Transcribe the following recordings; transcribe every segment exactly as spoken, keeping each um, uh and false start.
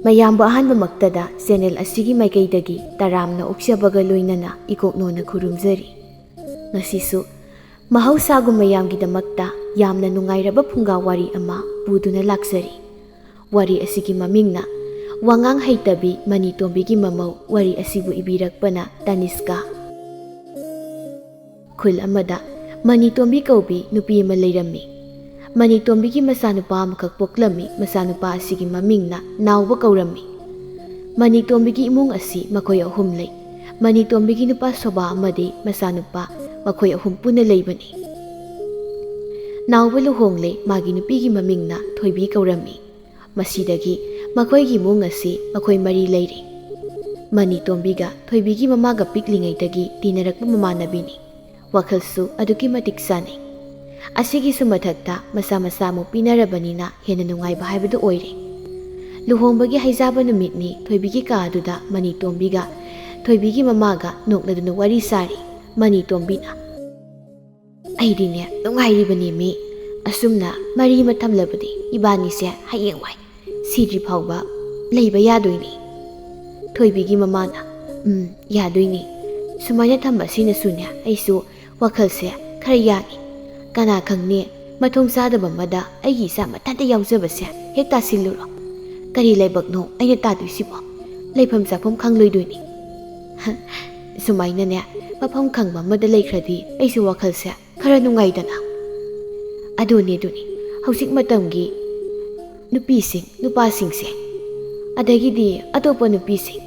ꯑꯌꯥꯝꯕ ꯑꯍꯥꯟꯕꯃꯛꯇꯗ ꯆꯦꯅꯦꯜ ꯑꯁꯤꯒꯤ ꯃꯥꯏꯀꯩꯗꯒꯤ ꯇꯔꯥꯝꯅ ꯑꯣꯛꯆꯕꯒ ꯂꯣꯏꯅꯅ ꯏꯀꯣꯛꯅꯣꯅ ꯈꯨꯔꯨꯝꯖꯔꯤ꯫ ꯉꯁꯤꯁꯨ ꯃꯍꯧꯁꯥꯒꯨꯝ ꯃꯌꯥꯝꯒꯤꯗꯃꯛꯇ ꯌꯥꯝꯅ ꯅꯨꯡꯉꯥꯏꯔꯕ ꯐꯨꯡꯒꯥ ꯋꯥꯔꯤ ꯑꯃ ꯄꯨꯗꯨꯅ ꯂꯥꯛꯆꯔꯤ꯫ ꯋꯥꯔꯤ ꯑꯁꯤꯒꯤ ꯃꯃꯤꯡꯅ ꯋꯥꯉꯥꯡ ꯍꯩꯇꯕꯤ ꯃꯅꯤꯇꯣꯝꯕꯤꯒꯤ ꯃꯃꯧ꯫ ꯋꯥꯔꯤ ꯑꯁꯤꯕꯨ ꯏꯕꯤꯔꯛꯄꯅ ꯇꯅꯤꯁꯀꯥ꯫ ꯈꯨꯜ ꯑꯃꯗ ꯃꯅꯤꯇꯣꯝꯕꯤ ꯀꯧꯕꯤ ꯅꯨꯄꯤ ꯑꯃ ꯂꯩꯔꯝꯃꯤ꯫ ꯃꯅꯤꯇꯣꯝꯕꯤꯒꯤ ꯃꯆꯥꯅꯨꯄꯥ ꯑꯃꯈꯛ ꯄꯣꯛꯂꯝꯃꯤ꯫ ꯃꯆꯥꯅꯨꯄꯥ ꯑꯁꯤꯒꯤ ꯃꯃꯤꯡꯅ ꯅꯥꯎꯕ ꯀꯧꯔꯝꯃꯤ꯫ ꯃꯅꯤꯇꯣꯝꯕꯤꯒꯤ ꯏꯃꯨꯡ ꯑꯁꯤ ꯃꯈꯣꯏ ꯑꯍꯨꯝ ꯂꯩ꯫ ꯃꯅꯤꯇꯣꯝꯕꯤꯒꯤ ꯅꯨꯄꯥ ꯁꯣꯕꯥ ꯑꯃꯗꯤ ꯃꯆꯥꯅꯨꯄꯥ, ꯃꯈꯣꯏ ꯑꯍꯨꯝ ꯄꯨꯟꯅ ꯂꯩꯕꯅꯤ꯫ ꯅꯥꯎꯕ ꯂꯨꯍꯣꯡꯂꯦ꯫ ꯃꯥꯒꯤ ꯅꯨꯄꯤꯒꯤ ꯃꯃꯤꯡꯅ ꯊꯣꯏꯕꯤ ꯀꯧꯔꯝꯃꯤ꯫ ꯃꯁꯤꯗꯒꯤ ꯃꯈꯣꯏꯒꯤ ꯏꯃꯨꯡ ꯑꯁꯤ ꯃꯈꯣꯏ ꯃꯔꯤ ꯂꯩꯔꯤ꯫ ꯃꯅꯤꯇꯣꯝꯕꯤꯒ ꯊꯣꯏꯕꯤꯒꯤ ꯃꯃꯥꯒ ꯄꯤꯛꯂꯤꯉꯩꯗꯒꯤ ꯇꯤꯟꯅꯔꯛꯄ ꯃꯃꯥꯟꯅꯕꯤꯅꯤ꯫ ꯋꯥꯈꯜꯁꯨ ꯑꯗꯨꯛꯀꯤ ꯃꯇꯤꯛ ꯆꯥꯟꯅꯩ꯫ ꯑꯁꯤꯒꯤꯁꯨ ꯃꯊꯛꯇ ꯃꯁꯥ ꯃꯁꯥ ꯑꯃꯨꯛ ꯄꯤꯅꯔꯕꯅꯤꯅ ꯍꯦꯟꯅ ꯅꯨꯡꯉꯥꯏꯕ ꯍꯥꯏꯕꯗꯨ ꯑꯣꯏꯔꯦ꯫ ꯂꯨꯍꯣꯡꯕꯒꯤ ꯍꯩꯖꯥꯕ ꯅꯨꯃꯤꯠꯅꯤ꯫ ꯊꯣꯏꯕꯤꯒꯤ ꯀꯥ ꯑꯗꯨꯗ ꯃꯅꯤꯇꯣꯝꯕꯤꯒ ꯊꯣꯏꯕꯤꯒꯤ ꯃꯃꯥꯒ ꯅꯣꯛꯅꯗꯨꯅ ꯋꯥꯔꯤ ꯁꯥꯔꯤ꯫ ꯃꯅꯤꯇꯣꯝꯕꯤꯅ, "ꯑꯩꯗꯤꯅꯦ ꯅꯨꯡꯉꯥꯏꯔꯤꯕꯅꯦ ꯃꯤ꯫ ꯑꯁꯨꯝꯅ ꯃꯔꯤ ꯑꯃ ꯊꯝꯂꯕꯗꯤ ꯏꯕꯥꯅꯤꯁꯦ ꯍꯌꯦꯡꯋꯥꯏ ꯁꯤꯗ꯭ꯔꯤ ꯐꯥꯎꯕ ꯂꯩꯕ ꯌꯥꯗꯣꯏꯅꯤ꯫" ꯊꯣꯏꯕꯤꯒꯤ ꯃꯃꯥꯅ, "ꯎꯝ, ꯌꯥꯗꯣꯏꯅꯤ꯫ ꯁꯨꯃꯥꯏꯅ ꯊꯝꯕꯁꯤꯅꯁꯨꯅꯦ ꯑꯩꯁꯨ ꯋꯥꯈꯜꯁꯦ ꯈꯔ ꯌꯥꯡꯉꯤ꯫ ꯀꯅꯥ ꯈꯪꯅꯤ, ꯃꯊꯣꯡ ꯆꯥꯗꯕ ꯑꯃꯗ ꯑꯩꯒꯤ ꯏꯆꯥ ꯃꯊꯟꯇ ꯌꯥꯎꯖꯕꯁꯦ ꯍꯦꯛ ꯇꯥꯁꯤꯜꯂꯨꯔꯣ꯫ ꯀꯔꯤ ꯂꯥꯏꯕꯛꯅꯣ ꯑꯩꯅ ꯇꯥꯗꯣꯏꯁꯤꯕꯣ? ꯂꯩꯐꯝ ꯆꯥꯐꯝ ꯈꯪꯂꯣꯏꯗꯣꯏꯅꯤ꯫" ꯁꯨꯃꯥꯏꯅꯅꯦ ꯃꯐꯝ ꯈꯪꯕ ꯑꯃꯗ ꯂꯩꯈ꯭ꯔꯗꯤ ꯑꯩꯁꯨ ꯋꯥꯈꯜꯁꯦ ꯈꯔ ꯅꯨꯡꯉꯥꯏꯗꯅ꯫ ꯑꯗꯨꯅꯤ, ꯑꯗꯨꯅꯤ꯫ ꯍꯧꯖꯤꯛ ꯃꯇꯝꯒꯤ ꯅꯨꯄꯤꯁꯤꯡ, ꯅꯨꯄꯥꯁꯤꯡꯁꯦ, ꯑꯗꯒꯤꯗꯤ ꯑꯇꯣꯞꯄ ꯅꯨꯄꯤꯁꯤꯡ꯫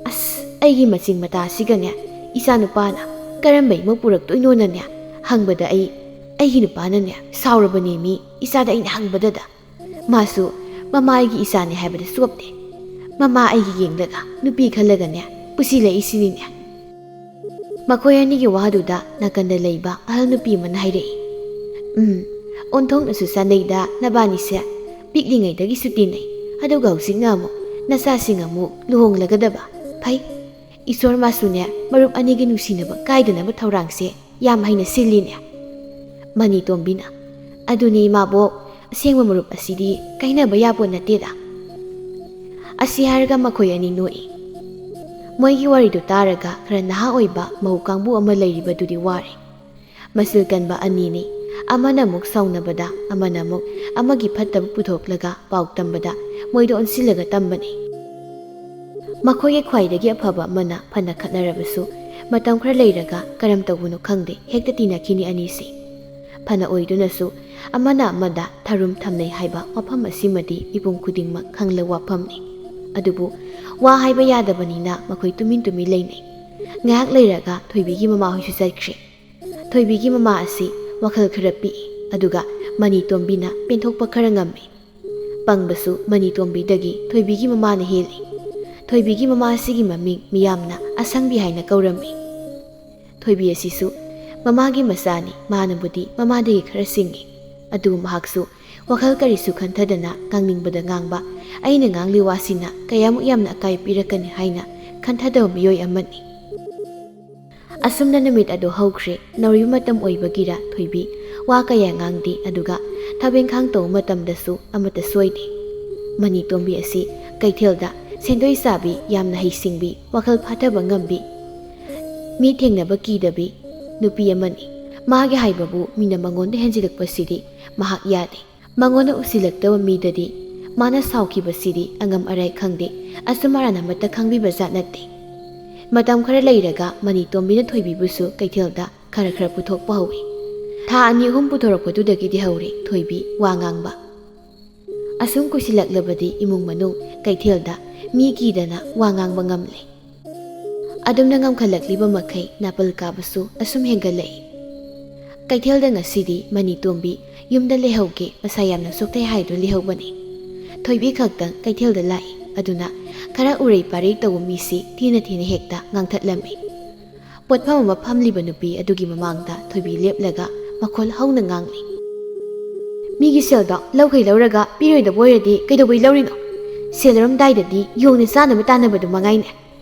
ꯑꯁ, ꯑꯩꯒꯤ ꯃꯆꯤꯡ ꯃꯇꯥꯁꯤꯒꯅꯦ ꯏꯆꯥ ꯅꯨꯄꯥꯅ ꯀꯔꯝꯕ ꯏꯃꯧ ꯄꯨꯔꯛꯇꯣꯏꯅꯣꯅꯅꯦ ꯍꯪꯕꯗ ꯑꯩ, ꯑꯩꯒꯤ ꯅꯨꯄꯥꯅꯅꯦ ꯁꯥꯎꯔꯕꯅꯦ ꯃꯤ, ꯏꯆꯥꯗ ꯑꯩꯅ ꯍꯪꯕꯗꯗ꯫ ꯃꯥꯁꯨ ꯃꯃꯥ ꯑꯩꯒꯤ ꯏꯆꯥꯅꯤ ꯍꯥꯏꯕꯗ ꯆꯣꯞꯇꯦ꯫ ꯃꯃꯥ ꯑꯩꯒꯤ ꯌꯦꯡꯂꯒ ꯅꯨꯄꯤ ꯈꯜꯂꯒꯅꯦ ꯄꯨꯁꯤꯜꯂꯛꯏꯁꯤꯅꯤꯅꯦ꯫ ꯃꯈꯣꯏ ꯑꯅꯤꯒꯤ ꯋꯥꯗꯨꯗ ꯅꯥꯀꯟꯗ ꯂꯩꯕ ꯑꯍꯜ ꯅꯨꯄꯤ ꯑꯃꯅ ꯍꯥꯏꯔꯛꯏ, "ꯎꯝ, ꯑꯣꯟꯊꯣꯛꯅꯁꯨ ꯆꯥꯟꯅꯩꯗ ꯅꯕꯥꯅꯤꯁꯦ꯫ ꯄꯤꯛꯂꯤꯉꯩꯗꯒꯤꯁꯨ ꯇꯤꯟꯅꯩ, ꯑꯗꯨꯒ ꯍꯧꯖꯤꯛꯅ ꯑꯃꯨꯛ ꯅꯆꯥꯁꯤꯡ ꯑꯃꯨꯛ ꯂꯨꯍꯣꯡꯂꯒꯗꯕ꯫ ꯐꯩ, ꯏꯁꯣꯔ ꯃꯥꯁꯨꯅꯦ ꯃꯔꯨꯞ ꯑꯅꯤꯒꯤ ꯅꯨꯡꯁꯤꯅꯕ ꯀꯥꯏꯗꯅꯕ ꯊꯧꯔꯥꯡꯁꯦ ꯌꯥꯝ ꯍꯩꯅ ꯁꯤꯜꯂꯤꯅꯦ꯫" ꯃꯅꯤꯇꯣꯝꯕꯤꯅ, "ꯑꯗꯨꯅꯤ ꯏꯃꯥꯕꯣꯛ, ꯑꯁꯦꯡꯕ ꯃꯔꯨꯞ ꯑꯁꯤꯗꯤ ꯀꯥꯏꯅꯕ ꯌꯥꯄꯣꯠ ꯅꯠꯇꯦꯗ꯫" ꯑꯁꯤ ꯍꯥꯏꯔꯒ ꯃꯈꯣꯏ ꯑꯅꯤ ꯅꯣꯛꯏ꯫ ꯃꯣꯏꯒꯤ ꯋꯥꯔꯤꯗꯨ ꯇꯥꯔꯒ ꯈꯔ ꯅꯍꯥ ꯑꯣꯏꯕ ꯃꯧ ꯀꯥꯡꯕꯨ ꯑꯃ ꯂꯩꯔꯤꯕꯗꯨꯗꯤ ꯋꯥꯔꯦ꯫ ꯃꯆꯤꯜ ꯀꯟꯕ ꯑꯅꯤꯅꯤ꯫ ꯑꯃꯅ ꯑꯃꯨꯛ ꯁꯥꯎꯅꯕꯗ, ꯑꯃꯅ ꯑꯃꯨꯛ ꯑꯃꯒꯤ ꯐꯠꯇꯕ ꯄꯨꯊꯣꯛꯂꯒ ꯄꯥꯎ ꯇꯝꯕꯗ ꯃꯣꯏꯗꯣ ꯑꯣꯟꯁꯤꯜꯂꯒ ꯇꯝꯕꯅꯤ꯫ ꯃꯈꯣꯏꯒꯤ ꯈ꯭ꯋꯥꯏꯗꯒꯤ ꯑꯐꯕ ꯑꯃꯅ ꯐꯅ ꯈꯠꯅꯔꯕꯁꯨ, ꯃꯇꯝ ꯈꯔ ꯂꯩꯔꯒ ꯀꯔꯝ ꯇꯧꯕꯅꯣ ꯈꯪꯗꯦ, ꯍꯦꯛꯇ ꯇꯤꯟꯅꯈꯤꯅꯤ ꯑꯅꯤꯁꯤ꯫ ꯐꯅ ꯑꯣꯏꯗꯨꯅꯁꯨ ꯑꯃꯅ ꯑꯃꯗ ꯊꯔꯨꯝ ꯊꯝꯅꯩ ꯍꯥꯏꯕ ꯋꯥꯐꯝ ꯑꯁꯤꯃꯗꯤ ꯃꯤꯄꯨꯝ ꯈꯨꯗꯤꯡꯃꯛ ꯈꯪꯂꯕ ꯋꯥꯐꯝꯅꯤ꯫ ꯑꯗꯨꯕꯨ ꯋꯥ ꯍꯥꯏꯕ ꯌꯥꯗꯕꯅꯤꯅ ꯃꯈꯣꯏ ꯇꯨꯃꯤꯟ ꯇꯨꯃꯤꯟ ꯂꯩꯅꯩ꯫ ꯉꯥꯏꯍꯥꯛ ꯂꯩꯔꯒ ꯊꯣꯏꯕꯤꯒꯤ ꯃꯃꯥꯍꯣꯏꯁꯨ ꯆꯠꯈ꯭ꯔꯦ꯫ ꯊꯣꯏꯕꯤꯒꯤ ꯃꯃꯥ ꯑꯁꯤ ꯋꯥꯈꯜ ꯈꯔ ꯄꯤꯛꯏ, ꯑꯗꯨꯒ ꯃꯅꯤꯇꯣꯝꯕꯤꯅ ꯄꯦꯟꯊꯣꯛꯄ ꯈꯔ ꯉꯝꯃꯤ꯫ ꯄꯪꯕꯁꯨ ꯃꯅꯤꯇꯣꯝꯕꯤꯗꯒꯤ ꯊꯣꯏꯕꯤꯒꯤ ꯃꯃꯥꯅ ꯍꯦꯜꯂꯤ꯫ ꯊꯣꯏꯕꯤꯒꯤ ꯃꯃꯥ ꯑꯁꯤꯒꯤ ꯃꯃꯤꯡ ꯃꯤꯌꯥꯝꯅ ꯑꯁꯪꯕꯤ ꯍꯥꯏꯅ ꯀꯧꯔꯝꯃꯤ꯫ ꯊꯣꯏꯕꯤ ꯑꯁꯤꯁꯨ ꯃꯃꯥꯒꯤ ꯃꯆꯥꯅꯤ, ꯃꯥꯅꯕꯨꯗꯤ ꯃꯃꯥꯗꯒꯤ ꯈꯔ ꯁꯤꯡꯉꯤ꯫ ꯑꯗꯨꯕꯨ ꯃꯍꯥꯛꯁꯨ ꯋꯥꯈꯜ ꯀꯔꯤꯁꯨ ꯈꯟꯊꯗꯅ ꯉꯥꯡꯅꯤꯡꯕꯗ ꯉꯥꯡꯕ, ꯑꯩꯅ ꯉꯥꯡꯂꯤ ꯋꯥꯁꯤꯅ ꯀꯌꯥꯃꯨꯛ ꯌꯥꯝꯅ ꯑꯀꯥꯏ ꯄꯤꯔꯛꯀꯅꯤ ꯍꯥꯏꯅ ꯈꯟꯊꯗꯕ ꯃꯤꯑꯣꯏ ꯑꯃꯅꯤ꯫ ꯑꯁꯨꯝꯅ ꯅꯨꯃꯤꯠ ꯑꯗꯨ ꯍꯧꯈ꯭ꯔꯦ꯫ ꯅꯧꯔꯤꯕ ꯃꯇꯝ ꯑꯣꯏꯕꯒꯤꯔ ꯊꯣꯏꯕꯤ ꯋꯥ ꯀꯌꯥ ꯉꯥꯡꯗꯦ, ꯑꯗꯨꯒ ꯊꯕꯛ ꯏꯪꯈꯥꯡ ꯇꯧꯕ ꯃꯇꯝꯗꯁꯨ ꯑꯃꯠꯇ ꯁꯣꯏꯗꯦ꯫ ꯃꯅꯤꯇꯣꯝꯕꯤ ꯑꯁꯤ ꯀꯩꯊꯦꯜꯗ ꯁꯦꯟꯗꯣꯏ ꯆꯥꯕꯤ, ꯌꯥꯝꯅ ꯍꯩꯁꯤꯡꯕꯤ, ꯋꯥꯈꯜ ꯐꯥꯊꯕ ꯉꯝꯕꯤ, ꯃꯤ ꯊꯦꯡꯅꯕ ꯀꯤꯗꯕꯤ ꯅꯨꯄꯤ ꯑꯃꯅꯤ꯫ ꯃꯥꯒꯤ ꯍꯥꯏꯕꯕꯨ ꯃꯤꯅ ꯃꯉꯣꯟꯗ ꯍꯦꯟꯖꯤꯜꯂꯛꯄꯁꯤꯗꯤ ꯃꯍꯥꯛ ꯌꯥꯗꯦ꯫ ꯃꯉꯣꯟꯗ ꯎꯁꯤꯜꯂꯛꯇꯕ ꯃꯤꯗꯗꯤ ꯃꯥꯅ ꯁꯥꯎꯈꯤꯕꯁꯤꯗꯤ ꯑꯉꯝ ꯑꯔꯥꯏ ꯈꯪꯗꯦ, ꯑꯆꯨꯝ ꯑꯔꯥꯟ ꯑꯃꯠꯇ ꯈꯪꯕꯤꯕ ꯖꯥꯠ ꯅꯠꯇꯦ꯫ ꯃꯇꯝ ꯈꯔ ꯂꯩꯔꯒ ꯃꯅꯤꯇꯣꯝꯕꯤꯅ ꯊꯣꯏꯕꯤꯕꯨꯁꯨ ꯀꯩꯊꯦꯜꯗ ꯈꯔ ꯈꯔ ꯄꯨꯊꯣꯛꯄ ꯍꯧꯏ꯫ ꯊꯥ ꯑꯅꯤ ꯑꯍꯨꯝ ꯄꯨꯊꯣꯔꯛꯄꯗꯨꯗꯒꯤꯗꯤ ꯍꯧꯔꯦ ꯊꯣꯏꯕꯤ ꯋꯥ ꯉꯥꯡꯕ꯫ ꯑꯁꯨꯝ ꯀꯨꯏꯁꯤꯜꯂꯛꯂꯕꯗꯤ ꯏꯃꯨꯡ ꯃꯅꯨꯡ ꯀꯩꯊꯦꯜꯗ ꯃꯤ ꯀꯤꯗꯅ ꯋꯥ ꯉꯥꯡꯕ ꯉꯝꯂꯦ꯫ ꯑꯗꯨꯝꯅ ꯉꯝꯈꯠꯂꯛꯂꯤꯕ ꯃꯈꯩ ꯅꯥꯄꯜ ꯀꯥꯕꯁꯨ ꯑꯁꯨꯝ ꯍꯦꯟꯒꯠꯂꯛꯏ꯫ ꯀꯩꯊꯦꯜꯗ ꯉꯁꯤꯗꯤ ꯃꯅꯤꯇꯣꯝꯕꯤ ꯌꯨꯝꯗ ꯂꯩꯍꯧꯒꯦ, ꯃꯁꯥ ꯌꯥꯝꯅ ꯁꯣꯛꯊꯩ ꯍꯥꯏꯗꯨꯅ ꯂꯩꯍꯧꯕꯅꯤ꯫ ꯊꯣꯏꯕꯤ ꯈꯛꯇꯪ ꯀꯩꯊꯦꯜꯗ ꯂꯥꯛꯏ꯫ ꯑꯗꯨꯅ ꯈꯔ ꯎꯔꯩ ꯄꯥꯔꯩ ꯇꯧꯕ ꯃꯤꯁꯤ ꯊꯤꯅ ꯊꯤꯅ ꯍꯦꯛꯇ ꯉꯥꯡꯊꯠꯂꯝꯃꯤ꯫ ꯄꯣꯠꯐꯝ ꯑꯃ ꯐꯝꯂꯤꯕ ꯅꯨꯄꯤ ꯑꯗꯨꯒꯤ ꯃꯃꯥꯡꯗ ꯊꯣꯏꯕꯤ ꯂꯦꯞꯂꯒ ꯃꯈꯣꯜ ꯍꯧꯅ ꯉꯥꯡꯂꯤ꯫ "ꯃꯤꯒꯤ ꯁꯦꯜꯗꯣ ꯂꯧꯈꯩ ꯂꯧꯔꯒ ꯄꯤꯔꯣꯏꯗꯕ ꯑꯣꯏꯔꯗꯤ ꯀꯩꯗꯧꯕꯩ ꯂꯧꯔꯤꯅꯣ? ꯁꯦꯜ ꯂꯧꯔꯝꯗꯥꯏꯗꯗꯤ ꯌꯣꯡꯅ ꯆꯥꯅꯕ ꯇꯥꯟꯅꯕꯗꯨ ꯃꯉꯥꯏꯅꯦ꯫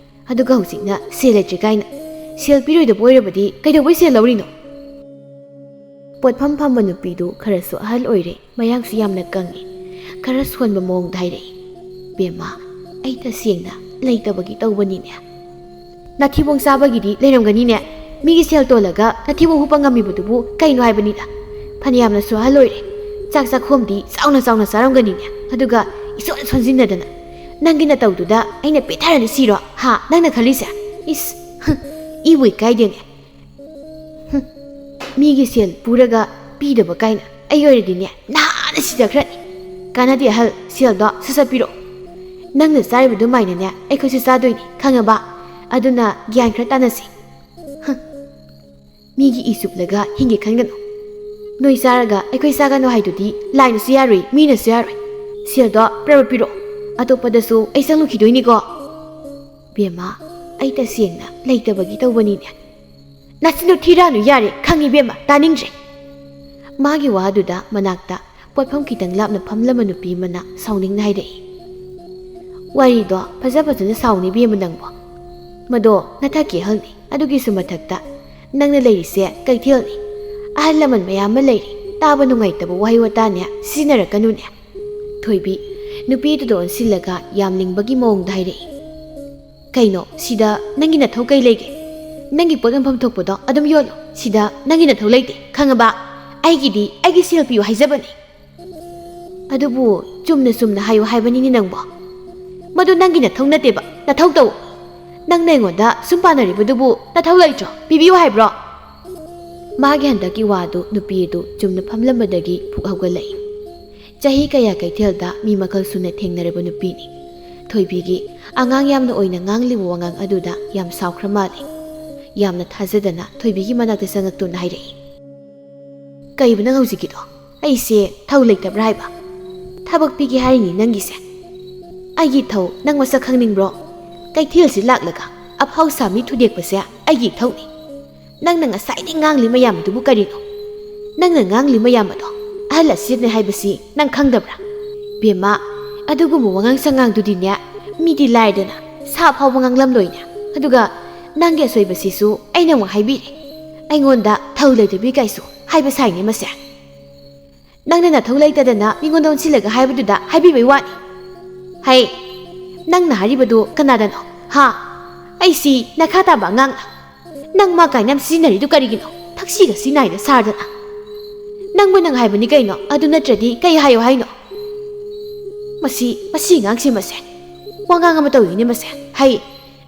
ꯑꯗꯨꯒ ꯍꯧꯖꯤꯛꯅ ꯁꯦꯜ ꯂꯩꯇ꯭ꯔꯦ ꯀꯥꯏꯅ꯫ ꯁꯦꯜ ꯄꯤꯔꯣꯏꯗꯕ ꯑꯣꯏꯔꯕꯗꯤ ꯀꯩꯗꯧꯕꯩ ꯁꯦꯜ ꯂꯧꯔꯤꯅꯣ?" ꯄꯣꯠꯐꯝ ꯐꯝꯕ ꯅꯨꯄꯤꯗꯨ ꯈꯔꯁꯨ ꯑꯍꯜ ꯑꯣꯏꯔꯦ, ꯃꯌꯥꯡꯁꯨ ꯌꯥꯝꯅ ꯀꯪꯉꯤ꯫ ꯈꯔ ꯁꯣꯟꯕ ꯃꯑꯣꯡꯗ ꯍꯥꯏꯔꯛꯏ꯫ "ꯕꯦꯝꯃ, ꯑꯩ ꯇꯁꯦꯡꯅ ꯂꯩꯇꯕꯒꯤ ꯇꯧꯕꯅꯤꯅꯦ꯫ ꯅꯊꯤꯕꯣꯡ ꯆꯥꯕꯒꯤꯗꯤ ꯂꯩꯔꯝꯒꯅꯤꯅꯦ꯫ ꯃꯤꯒꯤ ꯁꯦꯜ ꯇꯣꯜꯂꯒ ꯅꯊꯤꯕꯣꯡ ꯍꯨꯞꯄ ꯉꯝꯃꯤꯕꯗꯨꯕꯨ ꯀꯩꯅꯣ ꯍꯥꯏꯕꯅꯤꯗ꯫ ꯐꯅꯌꯥꯝꯅꯁꯨ ꯑꯍꯜ ꯑꯣꯏꯔꯦ꯫ ꯆꯥꯛ ꯆꯥꯛꯈꯣꯝꯗꯤ ꯆꯥꯎꯅ ꯆꯥꯎꯅ ꯆꯥꯔꯝꯒꯅꯤꯅꯦ꯫ ꯑꯗꯨꯒ ꯏꯁꯣꯟ ꯁꯣꯟꯖꯤꯟꯅꯗꯅ꯫ ꯅꯪꯒꯤ ꯅꯇꯧꯗꯨꯗ ꯑꯩꯅ ꯄꯦꯠꯊꯔꯅꯤ ꯁꯤꯔꯣ? ꯍꯥ? ꯅꯪꯅ ꯈꯜꯂꯤꯁꯦ? ꯏꯁ! ꯏꯕꯨ ꯏꯀꯥꯏꯗꯦꯅꯦ꯫ ꯍꯨꯝ, ꯃꯤꯒꯤ ꯁꯦꯜ ꯄꯨꯔꯒ ꯄꯤꯗꯕ ꯀꯥꯏꯅ꯫ ꯑꯩ ꯑꯣꯏꯔꯗꯤꯅꯦ, ꯅꯍꯥꯟꯅ ꯁꯤꯖꯈ꯭ꯔꯅꯤ꯫ ꯀꯥꯟꯅꯗꯦ ꯑꯍꯜ, ꯁꯦꯜꯗꯣ ꯁꯠ ꯁꯠ ꯄꯤꯔꯛꯑꯣ꯫ ꯅꯪꯅ ꯆꯥꯔꯤꯕ ꯑꯗꯨꯃꯥꯏꯅꯅꯦ ꯑꯩꯈꯣꯏꯁꯨ ꯆꯥꯗꯣꯏꯅꯤ, ꯈꯪꯉꯕ? ꯑꯗꯨꯅ ꯒ꯭ꯌꯥꯟ ꯈꯔ ꯇꯥꯅꯁꯤ꯫ ꯍꯨꯝ, ꯃꯤꯒꯤ ꯏ ꯆꯨꯞꯂꯒ ꯍꯤꯡꯒꯦ ꯈꯟꯒꯅꯨ꯫ ꯅꯣꯏ ꯆꯥꯔꯒ ꯑꯩꯈꯣꯏ ꯆꯥꯒꯅꯨ ꯍꯥꯏꯗꯨꯗꯤ ꯂꯥꯏꯅꯁꯨ ꯌꯥꯔꯣꯏ, ꯃꯤꯅꯁꯨ ꯌꯥꯔꯣꯏ꯫ ꯁꯦꯜꯗꯣ ꯄ꯭ꯔꯞ ꯄ꯭ꯔꯞ ꯄꯤꯔꯛꯑꯣ, ꯑꯇꯣꯞꯄꯗꯁꯨ ꯑꯩ ꯆꯪꯂꯨꯈꯤꯗꯣꯏꯅꯤꯀꯣ꯫ ꯕꯦꯝꯃ, ꯑꯩ ꯇꯁꯦꯡꯅ ꯂꯩꯇꯕꯒꯤ ꯇꯧꯕꯅꯤꯅꯦ꯫ ꯅꯆꯤꯟꯗꯣ ꯊꯤꯔꯥꯅꯨ, ꯌꯥꯔꯦ, ꯈꯪꯉꯤ ꯏꯕꯦꯝꯃ, ꯇꯥꯅꯤꯡꯗ꯭ꯔꯦ꯫ ꯃꯥꯒꯤ ꯋꯥꯗꯨꯗ ꯃꯅꯥꯛꯇ ꯄꯣꯠꯐꯝ ꯈꯤꯇꯪ ꯂꯥꯞꯅ ꯐꯝꯂꯝꯕ ꯅꯨꯄꯤ ꯑꯃꯅ ꯁꯥꯎꯅꯤꯡꯅ ꯍꯥꯏꯔꯛꯏ꯫ ꯋꯥꯔꯤꯗꯣ ꯐꯖ ꯐꯖꯅ ꯁꯥꯎꯅꯤ ꯏꯕꯦꯝꯃ ꯅꯪꯕꯣ꯫ ꯃꯗꯣ ꯅꯊꯛꯀꯤ ꯑꯍꯜꯅꯤ, ꯑꯗꯨꯒꯤꯁꯨ ꯃꯊꯛꯇ ꯅꯪꯅ ꯂꯩꯔꯤꯁꯦ ꯀꯩꯊꯦꯜꯅꯤ꯫ ꯑꯍꯜ ꯂꯃꯟ ꯃꯌꯥꯝ ꯑꯃ ꯂꯩꯔꯤ, ꯇꯥꯕ ꯅꯨꯡꯉꯥꯏꯇꯕ ꯋꯥꯍꯩ ꯋꯥꯇꯥꯅꯦ ꯁꯤꯖꯤꯟꯅꯔꯛꯀꯅꯨꯅꯦ꯫ ꯊꯣꯏꯕꯤ ꯅꯨꯄꯤꯗꯨꯗ ꯑꯣꯟꯁꯤꯜꯂꯒ ꯌꯥꯝ ꯂꯤꯡꯕꯒꯤ ꯃꯑꯣꯡꯗ ꯍꯥꯏꯔꯛꯏ꯫ ꯀꯩꯅꯣ, ꯁꯤꯗ ꯅꯪꯒꯤ ꯅꯊꯧ ꯀꯩ ꯂꯩꯒꯦ? ꯅꯪꯒꯤ ꯄꯣꯠ ꯌꯣꯟꯐꯝ ꯊꯣꯛꯄꯗꯣ ꯑꯗꯨꯝ ꯌꯣꯜꯂꯣ꯫ ꯁꯤꯗ ꯅꯪꯒꯤ ꯅꯊꯧ ꯂꯩꯇꯦ, ꯈꯪꯉꯕ? ꯑꯩꯒꯤꯗꯤ ꯑꯩꯒꯤ ꯁꯦꯜ ꯄꯤꯌꯨ ꯍꯥꯏꯖꯕꯅꯤ꯫ ꯑꯗꯨꯕꯨ ꯆꯨꯝꯅ ꯆꯨꯝꯅ ꯍꯥꯏꯌꯨ ꯍꯥꯏꯕꯅꯤꯅꯦ ꯅꯪꯕꯣ꯫ ꯃꯗꯨ ꯅꯪꯒꯤ ꯅꯊꯧ ꯅꯠꯇꯦꯕ, ꯅꯊꯧ ꯇꯧ꯫ ꯅꯪꯅ ꯑꯩꯉꯣꯟꯗ ꯁꯨꯝ ꯄꯥꯟꯅꯔꯤꯕꯗꯨꯕꯨ ꯅꯊꯧ ꯂꯩꯇ꯭ꯔꯣ? ꯄꯤꯕꯤꯌꯨ ꯍꯥꯏꯕ꯭ꯔꯣ? ꯃꯥꯒꯤ ꯍꯟꯗꯛꯀꯤ ꯋꯥꯗꯨ ꯅꯨꯄꯤ ꯑꯗꯨ ꯆꯨꯝꯅ ꯐꯝꯂꯝꯕꯗꯒꯤ ꯄꯨꯛ ꯍꯧꯒꯠꯂꯛꯏ꯫ ꯆꯍꯤ ꯀꯌꯥ ꯀꯩꯊꯦꯜꯗ ꯃꯤ ꯃꯈꯜ ꯁꯨꯅ ꯊꯦꯡꯅꯔꯕ ꯅꯨꯄꯤꯅꯤ꯫ ꯊꯣꯏꯕꯤꯒꯤ ꯑꯉꯥꯡ ꯌꯥꯝꯅ ꯑꯣꯏꯅ ꯉꯥꯡꯂꯤꯕ ꯋꯥꯉꯥꯡ ꯑꯗꯨꯗ ꯌꯥꯝ ꯁꯥꯎꯈ꯭ꯔ ꯃꯥꯜꯂꯤ꯫ ꯌꯥꯝꯅ ꯊꯥꯖꯗꯅ ꯊꯣꯏꯕꯤꯒꯤ ꯃꯅꯥꯛꯇ ꯆꯪꯉꯛꯇꯨꯅ ꯍꯥꯏꯔꯛꯏ꯫ ꯀꯩꯕ ꯅꯪ ꯍꯧꯖꯤꯛꯀꯤꯗꯣ? ꯑꯩꯁꯦ ꯊꯧ ꯂꯩꯇꯕ꯭ꯔꯥ ꯍꯥꯏꯕ? ꯊꯕꯛ ꯄꯤꯒꯦ ꯍꯥꯏꯔꯤꯅꯤ ꯅꯪꯒꯤꯁꯦ꯫ ꯑꯩꯒꯤ ꯊꯧ ꯅꯪ ꯃꯁꯛ ꯈꯪꯅꯤꯡꯕ꯭ꯔꯣ? ꯀꯩꯊꯦꯜꯁꯤ ꯂꯥꯛꯂꯒ ꯑꯐꯥꯎ ꯁꯥꯃꯤ ꯊꯨꯗꯦꯛꯄꯁꯦ ꯑꯩꯒꯤ ꯏꯊꯧꯅꯤ꯫ ꯅꯪꯅ ꯉꯁꯥꯏꯗꯩ ꯉꯥꯡꯂꯤ ꯃꯌꯥꯝ ꯑꯗꯨꯕꯨ ꯀꯔꯤꯅꯣ? ꯅꯪꯅ ꯉꯥꯡꯂꯤ ꯃꯌꯥꯝ ꯑꯗꯣ ꯑꯍꯜ ꯑꯁꯤꯅꯦ ꯍꯥꯏꯕꯁꯤ ꯅꯪ ꯈꯪꯗꯕ꯭ꯔꯥ? ꯕꯦꯝꯃ, ꯑꯗꯨꯒꯨꯝꯕ ꯋꯥꯉꯥꯡ ꯁꯉꯥꯡꯗꯨꯗꯤꯅꯦ, ꯃꯤꯗꯤ ꯂꯥꯏꯔꯗꯅ ꯁꯥ ꯐꯥꯎꯕ ꯉꯥꯡꯂꯝꯂꯣꯏꯅꯦ꯫ ꯑꯗꯨꯒ ꯅꯪꯒꯤ ꯑꯁꯣꯏꯕꯁꯤꯁꯨ ꯑꯩꯅ ꯑꯃꯨꯛ ꯍꯥꯏꯕꯤꯔꯦ꯫ ꯑꯩꯉꯣꯟꯗ ꯊꯧ ꯂꯩꯇꯕꯤ ꯀꯥꯏꯁꯨ ꯍꯥꯏꯕ ꯁꯥꯏꯅꯦ ꯃꯁꯦ꯫ ꯅꯪꯅ ꯅꯊꯧ ꯂꯩꯇꯗꯅ ꯃꯤꯉꯣꯟꯗ ꯑꯣꯟꯁꯤꯜꯂꯒ ꯍꯥꯏꯕꯗꯨꯗ ꯍꯥꯏꯕꯤꯕꯩ ꯋꯥꯅꯤ꯫ ꯍꯩ, ꯅꯪꯅ ꯍꯥꯏꯔꯤꯕꯗꯨ ꯀꯅꯥꯗꯅꯣ? ꯍꯥ? ꯑꯩꯁꯤ ꯅꯈꯥ ꯇꯥꯕ ꯑꯉꯥꯡ? ꯅꯪ ꯃꯥ ꯀꯥꯏꯅ ꯌꯥꯝ ꯁꯤꯖꯤꯟꯅꯔꯤꯗꯨ ꯀꯔꯤꯒꯤꯅꯣ? ꯊꯛꯁꯤꯒ ꯁꯤ ꯅꯥꯏꯗ ꯁꯥꯔꯗꯅ꯫ ꯅꯪꯕꯨ ꯅꯪ ꯍꯥꯏꯕꯅꯤ ꯀꯩꯅꯣ, ꯑꯗꯨ ꯅꯠꯇ꯭ꯔꯗꯤ ꯀꯩ ꯍꯥꯏꯌꯣ ꯍꯥꯏꯅꯣ? ꯃꯁꯤ, ꯃꯁꯤ ꯑꯉꯥꯡꯁꯤ ꯃꯁꯦ ꯋꯥꯉꯥꯡ ꯑꯃ ꯇꯧꯔꯤꯅꯦ ꯃꯁꯦ꯫ ꯍꯩ,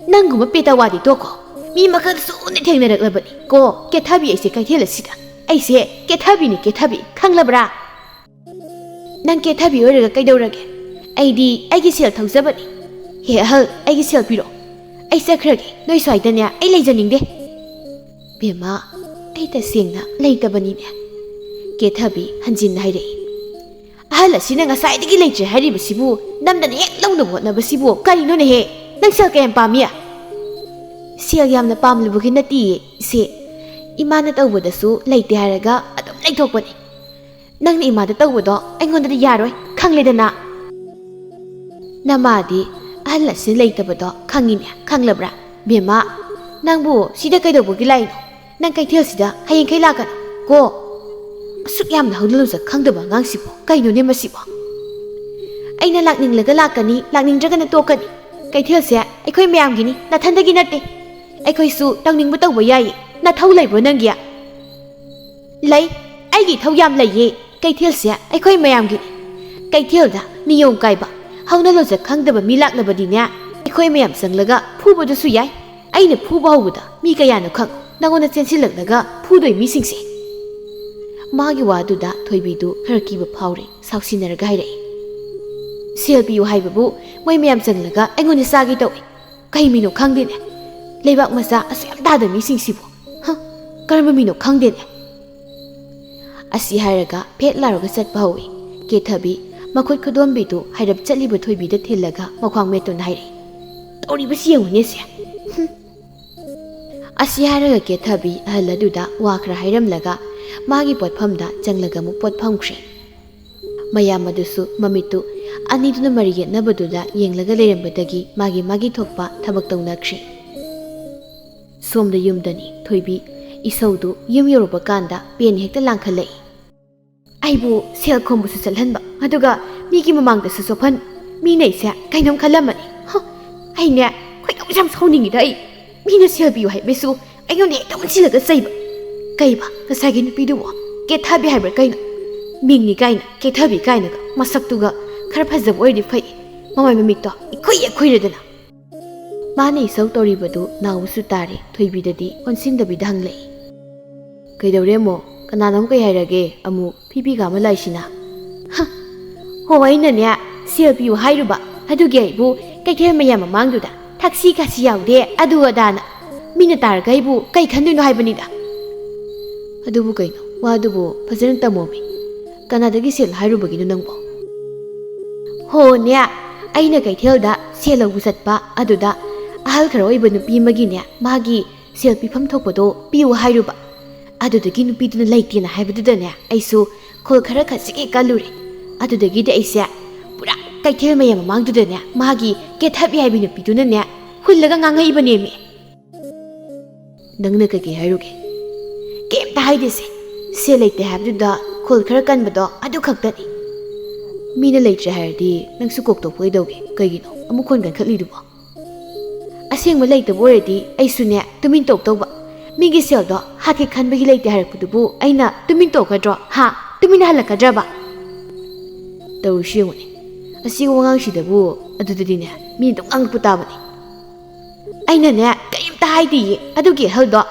ꯅꯪꯒꯨꯝꯕ ꯄꯦꯇꯥꯋꯥꯗꯤ ꯇꯣꯛꯈꯣ꯫ ꯃꯤ ꯃꯈꯜ ꯁꯨꯅ ꯊꯦꯡꯅꯔꯛꯂꯕꯅꯤ ꯀꯣ ꯀꯦꯊꯕꯤ ꯑꯩꯁꯦ ꯀꯩꯊꯦꯜ ꯑꯁꯤꯗ꯫ ꯑꯩꯁꯦ ꯀꯦꯊꯕꯤꯅꯤ ꯀꯦꯊꯕꯤ, ꯈꯪꯂꯕ꯭ꯔꯥ? ꯅꯪ ꯀꯦꯊꯕꯤ ꯑꯣꯏꯔꯒ ꯀꯩꯗꯧꯔꯒꯦ? ꯑꯩꯗꯤ ꯑꯩꯒꯤ ꯁꯦꯜ ꯊꯧꯖꯕꯅꯤ꯫ ꯍꯦ ꯑꯍꯜ, ꯑꯩꯒꯤ ꯁꯦꯜ ꯄꯤꯔꯣ꯫ ꯑꯩ ꯆꯠꯈ꯭ꯔꯒꯦ, ꯅꯣꯏ ꯁ꯭ꯋꯥꯏꯗꯅꯦ ꯑꯩ ꯂꯩꯖꯅꯤꯡꯗꯦ꯫ ꯕꯦꯝꯃ, ꯑꯩ ꯇꯁꯦꯡꯅ ꯂꯩꯇꯕꯅꯤꯅꯦ꯫ ꯀꯦꯊꯕꯤ ꯍꯟꯖꯤꯟꯅ ꯍꯥꯏꯔꯛꯏ꯫ ꯑꯍꯜ ꯑꯁꯤꯅ ꯉꯁꯥꯏꯗꯒꯤ ꯂꯩꯇ꯭ꯔꯦ ꯍꯥꯏꯔꯤꯕꯁꯤꯕꯨ ꯅꯝꯗꯅ ꯍꯦꯛ ꯂꯧꯅꯕ ꯍꯣꯠꯅꯕꯁꯤꯕꯨ ꯀꯔꯤꯅꯣꯅꯦꯍꯦ? ꯅꯪ ꯁꯦꯜ ꯀꯌꯥꯝ ꯄꯥꯝꯃꯤ? ꯁꯦꯜ ꯌꯥꯝꯅ ꯄꯥꯝꯂꯨꯕꯒꯤ ꯅꯠꯇꯤꯌꯦ, ꯏꯆꯦ꯫ ꯏꯃꯥꯅ ꯇꯧꯕꯗꯁꯨ ꯂꯩꯇꯦ ꯍꯥꯏꯔꯒ ꯑꯗꯨꯝ ꯂꯩꯊꯣꯛꯄꯅꯤ꯫ ꯅꯪꯅ ꯏꯃꯥꯗ ꯇꯧꯕꯗꯣ ꯑꯩꯉꯣꯟꯗꯗꯤ ꯌꯥꯔꯣꯏ, ꯈꯪꯂꯦꯗꯅ꯫ ꯅꯃꯥꯗꯤ ꯑꯍꯜ ꯑꯁꯤ ꯂꯩꯇꯕꯗꯣ ꯈꯪꯉꯤꯅꯦ, ꯈꯪꯂꯕ꯭ꯔꯥ? ꯕꯦꯝꯃ, ꯅꯪꯕꯨ ꯁꯤꯗ ꯀꯩꯗꯧꯕꯒꯤ ꯂꯥꯛꯏꯅꯣ? ꯅꯪ ꯀꯩꯊꯦꯜꯁꯤꯗ ꯍꯌꯦꯡꯈꯩ ꯂꯥꯛꯀꯅꯤ ꯀꯣ꯫ ꯑꯁꯨꯛ ꯌꯥꯝꯅ ꯍꯧꯅ ꯂꯨꯖ ꯈꯪꯗꯕ ꯑꯉꯥꯡꯁꯤꯕꯨ ꯀꯩꯅꯣꯅꯦ ꯃꯁꯤꯕꯣ? ꯑꯩꯅ ꯂꯥꯛꯅꯤꯡꯂꯒ ꯂꯥꯛꯀꯅꯤ, ꯂꯥꯛꯅꯤꯡꯗ꯭ꯔꯒꯅ ꯇꯣꯛꯀꯅꯤ꯫ ꯀꯩꯊꯦꯜꯁꯦ ꯑꯩꯈꯣꯏ ꯃꯌꯥꯝꯒꯤꯅꯤ, ꯅꯊꯟꯗꯒꯤ ꯅꯠꯇꯦ꯫ ꯑꯩꯈꯣꯏꯁꯨ ꯇꯧꯅꯤꯡꯕ ꯇꯧꯕ ꯌꯥꯏꯌꯦ꯫ ꯅꯊꯧ ꯂꯩꯕ꯭ꯔꯣ ꯅꯪꯒꯤ? ꯂꯩ, ꯑꯩꯒꯤ ꯏꯊꯧ ꯌꯥꯝ ꯂꯩꯌꯦ꯫ ꯀꯩꯊꯦꯜꯁꯦ ꯑꯩꯈꯣꯏ ꯃꯌꯥꯝꯒꯤꯅꯤ꯫ ꯀꯩꯊꯦꯜꯗ ꯅꯤꯌꯣꯝ ꯀꯥꯏꯕ, ꯍꯧꯅ ꯂꯣꯟꯆꯠ ꯈꯪꯗꯕ ꯃꯤ ꯂꯥꯛꯂꯕꯗꯤꯅꯦ, ꯑꯩꯈꯣꯏ ꯃꯌꯥꯝ ꯆꯪꯂꯒ ꯐꯨꯕꯗꯨꯁꯨ ꯌꯥꯏ꯫ ꯑꯩꯅ ꯐꯨꯕ ꯍꯧꯕꯗ ꯃꯤ ꯀꯌꯥꯅꯣ ꯈꯪ ꯅꯪꯉꯣꯟꯗ ꯆꯦꯟꯁꯤꯜꯂꯛꯂꯒ ꯐꯨꯗꯣꯏ ꯃꯤꯁꯤꯡꯁꯦ꯫ ꯃꯥꯒꯤ ꯋꯥꯗꯨꯗ ꯊꯣꯏꯕꯤꯗꯨ ꯈꯔ ꯀꯤꯕ ꯐꯥꯎꯔꯦ, ꯁꯥꯎꯁꯤꯟꯅꯔꯒ ꯍꯥꯏꯔꯛꯏ꯫ ꯁꯦꯜ ꯄꯤꯌꯨ ꯍꯥꯏꯕꯕꯨ ꯃꯣꯏ ꯃꯌꯥꯝ ꯆꯪꯂꯒ ꯑꯩꯉꯣꯟꯗ ꯆꯥꯒꯦ ꯇꯧꯏ꯫ ꯀꯩ ꯃꯤꯅꯣ ꯈꯪꯗꯦꯅꯦ꯫ ꯂꯩꯕꯥꯛ ꯃꯆꯥ ꯑꯁꯨꯛ ꯌꯥꯝ ꯇꯥꯗ ꯃꯤꯁꯤꯡꯁꯤꯕꯨ꯫ ꯍ, ꯀꯔꯝꯕ ꯃꯤꯅꯣ ꯈꯪꯗꯦꯅꯦ꯫ ꯑꯁꯤ ꯍꯥꯏꯔꯒ ꯐꯦꯠ ꯂꯥꯎꯔꯒ ꯆꯠꯄ ꯍꯧꯏ꯫ ꯀꯦꯊꯕꯤ ꯃꯈꯨꯠ ꯈꯨꯗꯣꯝꯕꯤꯗꯨ ꯍꯥꯏꯔꯞ ꯆꯠꯂꯤꯕ ꯊꯣꯏꯕꯤꯗ ꯊꯤꯜꯂꯒ ꯃꯈ꯭ꯋꯥꯡ ꯃꯦꯠꯇꯨꯅ ꯍꯥꯏꯔꯛꯏ, "ꯇꯧꯔꯤꯕꯁꯤ ꯌꯦꯡꯉꯨꯅꯦ ꯁꯦ꯫ ꯍꯨꯝ꯫" ꯑꯁꯤ ꯍꯥꯏꯔꯒ ꯀꯦꯊꯕꯤ ꯑꯍꯜ ꯑꯗꯨꯗ ꯋꯥ ꯈꯔ ꯍꯥꯏꯔꯝꯂꯒ ꯃꯥꯒꯤ ꯄꯣꯠꯐꯝꯗ ꯆꯪꯂꯒ ꯑꯃꯨꯛ ꯄꯣꯠ ꯐꯝꯈ꯭ꯔꯦ꯫ ꯃꯌꯥꯝ ꯑꯗꯨꯁꯨ ꯃꯃꯤꯠꯇꯨ ꯑꯅꯤꯗꯨꯅ ꯃꯔꯤ ꯌꯦꯠꯅꯕꯗꯨꯗ ꯌꯦꯡꯂꯒ ꯂꯩꯔꯝꯕꯗꯒꯤ ꯃꯥꯒꯤ ꯃꯥꯒꯤ ꯊꯣꯛꯄ ꯊꯕꯛ ꯇꯧꯅꯈ꯭ꯔꯦ꯫ ꯁꯣꯝꯗ ꯌꯨꯝꯗꯅꯤ ꯊꯣꯏꯕꯤ꯫ ꯏꯁꯧꯗꯨ ꯌꯨꯝ ꯌꯧꯔꯛꯄ ꯀꯥꯟꯗ ꯄꯦꯟ ꯍꯦꯛꯇ ꯂꯥꯡꯈꯠꯂꯛꯏ꯫ ꯑꯩꯕꯨ ꯁꯦꯜ ꯈꯣꯝꯕꯁꯨ ꯆꯠꯍꯟꯕ, ꯑꯗꯨꯒ ꯃꯤꯒꯤ ꯃꯃꯥꯡꯗꯁꯨ ꯆꯣꯞꯍꯟ꯫ ꯃꯤꯅ ꯑꯩꯁꯦ ꯀꯩꯅꯣꯝ ꯈꯜꯂꯝꯃꯅꯤ꯫ ꯍ, ꯑꯩꯅꯦ ꯈꯣꯏꯗꯧꯁꯦ ꯌꯥꯝ ꯁꯥꯎꯅꯤꯡꯉꯤꯗ ꯑꯩ꯫ ꯃꯤꯅ ꯁꯦꯜ ꯄꯤꯌꯨ ꯍꯥꯏꯕꯁꯨ ꯑꯩꯉꯣꯟꯗ ꯍꯦꯛꯇ ꯑꯣꯟꯁꯤꯜꯂꯒ ꯆꯩꯕ꯫ ꯀꯩꯕ ꯉꯁꯥꯏꯒꯤ ꯅꯨꯄꯤꯗꯨꯕꯨ? ꯀꯦꯊꯕꯤ ꯍꯥꯏꯕ꯭ꯔꯥ ꯀꯩꯅꯣ? ꯃꯤꯡꯅꯤ ꯀꯥꯏꯅ ꯀꯦꯊꯕꯤ ꯀꯥꯏꯅꯒ, ꯃꯁꯛꯇꯨꯒ ꯈꯔ ꯐꯖꯕ ꯑꯣꯏꯔꯗꯤ ꯐꯩ꯫ ꯃꯃꯥꯏ ꯃꯃꯤꯠꯇꯣ ꯏꯈꯨꯏ ꯈꯨꯏꯔꯗꯅ꯫ ꯃꯥꯅ ꯏꯁꯧ ꯇꯧꯔꯤꯕꯗꯨ ꯅꯥꯎꯕꯁꯨ ꯇꯥꯔꯦ꯫ ꯊꯣꯏꯕꯤꯗꯗꯤ ꯑꯣꯟꯁꯤꯟꯗꯕꯤꯗ ꯍꯪꯂꯛꯏ꯫ "ꯀꯩꯗꯧꯔꯦ ꯑꯃꯨꯛ? ꯀꯅꯥꯅꯣ ꯑꯃꯨꯛ ꯀꯩ ꯍꯥꯏꯔꯒꯦ ꯑꯃꯨꯛ?" ꯐꯤꯕꯤꯒ ꯑꯃ ꯂꯥꯛꯏꯁꯤꯅ꯫ "ꯍ, ꯍꯣ, ꯑꯩꯅꯅꯦ ꯁꯦꯜ ꯄꯤꯌꯨ ꯍꯥꯏꯔꯨꯕ, ꯑꯗꯨꯒꯤ ꯑꯩꯕꯨ ꯀꯩꯊꯦꯜ ꯃꯌꯥꯝ ꯃꯃꯥꯡꯗꯨꯗ ꯊꯛꯁꯤ ꯈꯥꯁꯤ ꯌꯥꯎꯗꯦ ꯑꯗꯨ ꯑꯗꯥꯅ꯫ ꯃꯤꯅ ꯇꯥꯔꯒ ꯑꯩꯕꯨ ꯀꯩ ꯈꯟꯗꯣꯏꯅꯣ ꯍꯥꯏꯕꯅꯤꯗ꯫" "ꯑꯗꯨꯕꯨ ꯀꯩꯅꯣ? ꯋꯥꯗꯨꯕꯨ ꯐꯖꯅ ꯇꯝꯃꯣꯃꯤ꯫ ꯀꯅꯥꯗꯒꯤ ꯁꯦꯜ ꯍꯥꯏꯔꯨꯕꯒꯤꯅꯣ ꯅꯪꯕꯣ?" "ꯍꯣꯅꯦ, ꯑꯩꯅ ꯀꯩꯊꯦꯜꯗ ꯁꯦꯜ ꯂꯧꯕ ꯆꯠꯄ ꯑꯗꯨꯗ ꯑꯍꯜ ꯈꯔ ꯑꯣꯏꯕ ꯅꯨꯄꯤ ꯑꯃꯒꯤꯅꯦ, ꯃꯥꯒꯤ ꯁꯦꯜ ꯄꯤꯐꯝ ꯊꯣꯛꯄꯗꯣ ꯄꯤꯌꯨ ꯍꯥꯏꯔꯨꯕ꯫ ꯑꯗꯨꯗꯒꯤ ꯅꯨꯄꯤꯗꯨꯅ ꯂꯩꯇꯦꯅ ꯍꯥꯏꯕꯗꯨꯗꯅꯦ, ꯑꯩꯁꯨ ꯈꯣꯜ ꯈꯔ ꯈꯖꯤꯛ ꯍꯦꯛ ꯀꯜꯂꯨꯔꯦ꯫ ꯑꯗꯨꯗꯒꯤꯗꯤ ꯑꯩꯁꯦ ꯄꯨꯔꯥ ꯀꯩꯊꯦꯜ ꯃꯌꯥꯝ ꯃꯃꯥꯡꯗꯨꯗꯅꯦ, ꯃꯥꯒꯤ ꯀꯦꯊꯕꯤ ꯍꯥꯏꯕꯤ ꯅꯨꯄꯤꯗꯨꯅꯅꯦ ꯍꯨꯜꯂꯒ ꯉꯥꯡꯉꯛꯏꯕꯅꯦꯃꯤ꯫" "ꯅꯪꯅ ꯀꯩꯀꯩ ꯍꯥꯏꯔꯨꯒꯦ?" "ꯀꯩꯝꯇ ꯍꯥꯏꯗꯦꯁꯦ꯫ ꯁꯦꯜ ꯂꯩꯇꯦ ꯍꯥꯏꯕꯗꯨꯗ ꯈꯣꯜ ꯈꯔ ꯀꯟꯕꯗꯣ ꯑꯗꯨ ꯈꯛꯇꯅꯤ꯫" "ꯃꯤꯅ ꯂꯩꯇ꯭ꯔꯦ ꯍꯥꯏꯔꯗꯤ ꯅꯪꯁꯨ ꯀꯣꯛ ꯇꯣꯛꯄ ꯀꯩꯗꯧꯒꯦ? ꯀꯩꯒꯤꯅꯣ ꯑꯃꯨꯛ ꯈꯣꯟ ꯀꯟꯈꯠꯂꯤꯗꯨꯕꯣ?" "ꯑꯁꯦꯡꯕ ꯂꯩꯇꯕ ꯑꯣꯏꯔꯗꯤ ꯑꯩꯁꯨꯅꯦ ꯇꯨꯃꯤꯟ ꯇꯣꯛꯇꯧꯕ꯫ ꯃꯤꯒꯤ ꯁꯦꯜꯗꯣ ꯍꯥꯠꯀꯦ ꯈꯟꯕꯒꯤ ꯂꯩꯇꯦ ꯍꯥꯏꯔꯛꯄꯗꯨꯕꯨ ꯑꯩꯅ ꯇꯨꯃꯤꯟ ꯇꯣꯛꯀꯗ꯭ꯔꯣ? ꯍꯥ? ꯇꯨꯃꯤꯟꯅ ꯍꯜꯂꯛꯀꯗ꯭ꯔꯕ?" ꯇꯧꯔꯤꯁꯤ ꯌꯦꯡꯉꯨꯅꯦ꯫ ꯑꯁꯤꯒꯨꯝꯕ ꯑꯉꯥꯡꯁꯤꯗꯕꯨ ꯑꯗꯨꯗꯗꯤꯅꯦ ꯃꯤꯅ ꯑꯗꯨꯝ ꯉꯥꯡꯉꯛꯄ ꯇꯥꯕꯅꯤ꯫ "ꯑꯩꯅꯅꯦ ꯀꯔꯤꯝꯇ ꯍꯥꯏꯗꯤꯌꯦ꯫ ꯑꯗꯨꯒꯤ ꯑꯍꯜꯗꯣ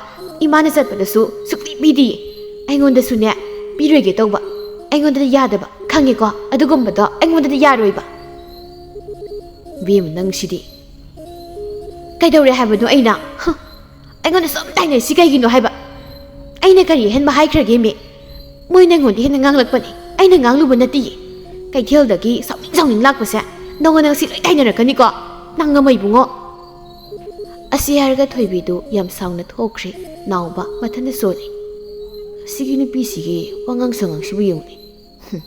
ꯏꯃꯥꯅ ꯆꯠꯄꯗꯁꯨ ꯁꯨꯛꯄꯤ ꯄꯤꯗꯤꯌꯦ꯫ ꯑꯩꯉꯣꯟꯗꯁꯨꯅꯦ ꯄꯤꯔꯣꯏꯒꯦ ꯇꯧꯕ꯫ ꯑꯩꯉꯣꯟꯗꯗꯤ ꯌꯥꯗꯕ꯫ ꯈꯪꯉꯦꯀꯣ? ꯑꯗꯨꯒꯨꯝꯕꯗꯣ ꯑꯩꯉꯣꯟꯗꯗꯤ ꯌꯥꯔꯣꯏꯕ꯫" "ꯏꯕꯦꯝꯃ, ꯅꯪꯁꯤꯗꯤ꯫ ꯀꯩꯗꯧꯔꯦ ꯍꯥꯏꯕꯅꯣ ꯑꯩꯅ? ꯍ! ꯑꯩꯉꯣꯟꯗ ꯁꯨꯝ ꯇꯥꯏꯅꯔꯤꯁꯤ ꯀꯩꯒꯤꯅꯣ ꯍꯥꯏꯕ? ꯑꯩꯅ ꯀꯔꯤ ꯑꯍꯦꯟꯕ ꯍꯥꯏꯈ꯭ꯔꯒꯦ, ꯃꯤ? ꯃꯣꯏꯅ ꯑꯩꯉꯣꯟꯗ ꯍꯦꯟꯅ ꯉꯥꯡꯂꯛꯄꯅꯦ꯫ ꯑꯩꯅ ꯉꯥꯡꯂꯨꯕ ꯅꯠꯇꯤꯌꯦ꯫ ꯀꯩꯊꯦꯜꯗꯒꯤ ꯁꯥꯎꯅꯤꯡ ꯁꯥꯎꯅꯤꯡ ꯂꯥꯛꯄꯁꯦ ꯅꯉꯣꯟꯗ ꯉꯁꯤ ꯂꯣꯏ ꯇꯥꯏꯅꯔꯛꯀꯅꯤꯀꯣ, ꯅꯪ ꯑꯃ ꯏꯕꯨꯡꯉꯣ꯫" ꯑꯁꯤ ꯍꯥꯏꯔꯒ ꯊꯣꯏꯕꯤꯗꯨ ꯌꯥꯝ ꯁꯥꯎꯅ ꯊꯣꯛꯈ꯭ꯔꯦ꯫ ꯅꯥꯎꯕ ꯃꯊꯟꯇ ꯁꯣꯜꯂꯤ꯫ "ꯑꯁꯤꯒꯤ ꯅꯨꯄꯤꯁꯤꯒꯤ ꯋꯥꯉꯥꯡ ꯁꯉꯥꯡꯁꯤꯕꯨ ꯌꯦꯡꯉꯨꯅꯦ꯫" ꯍꯨꯝ꯫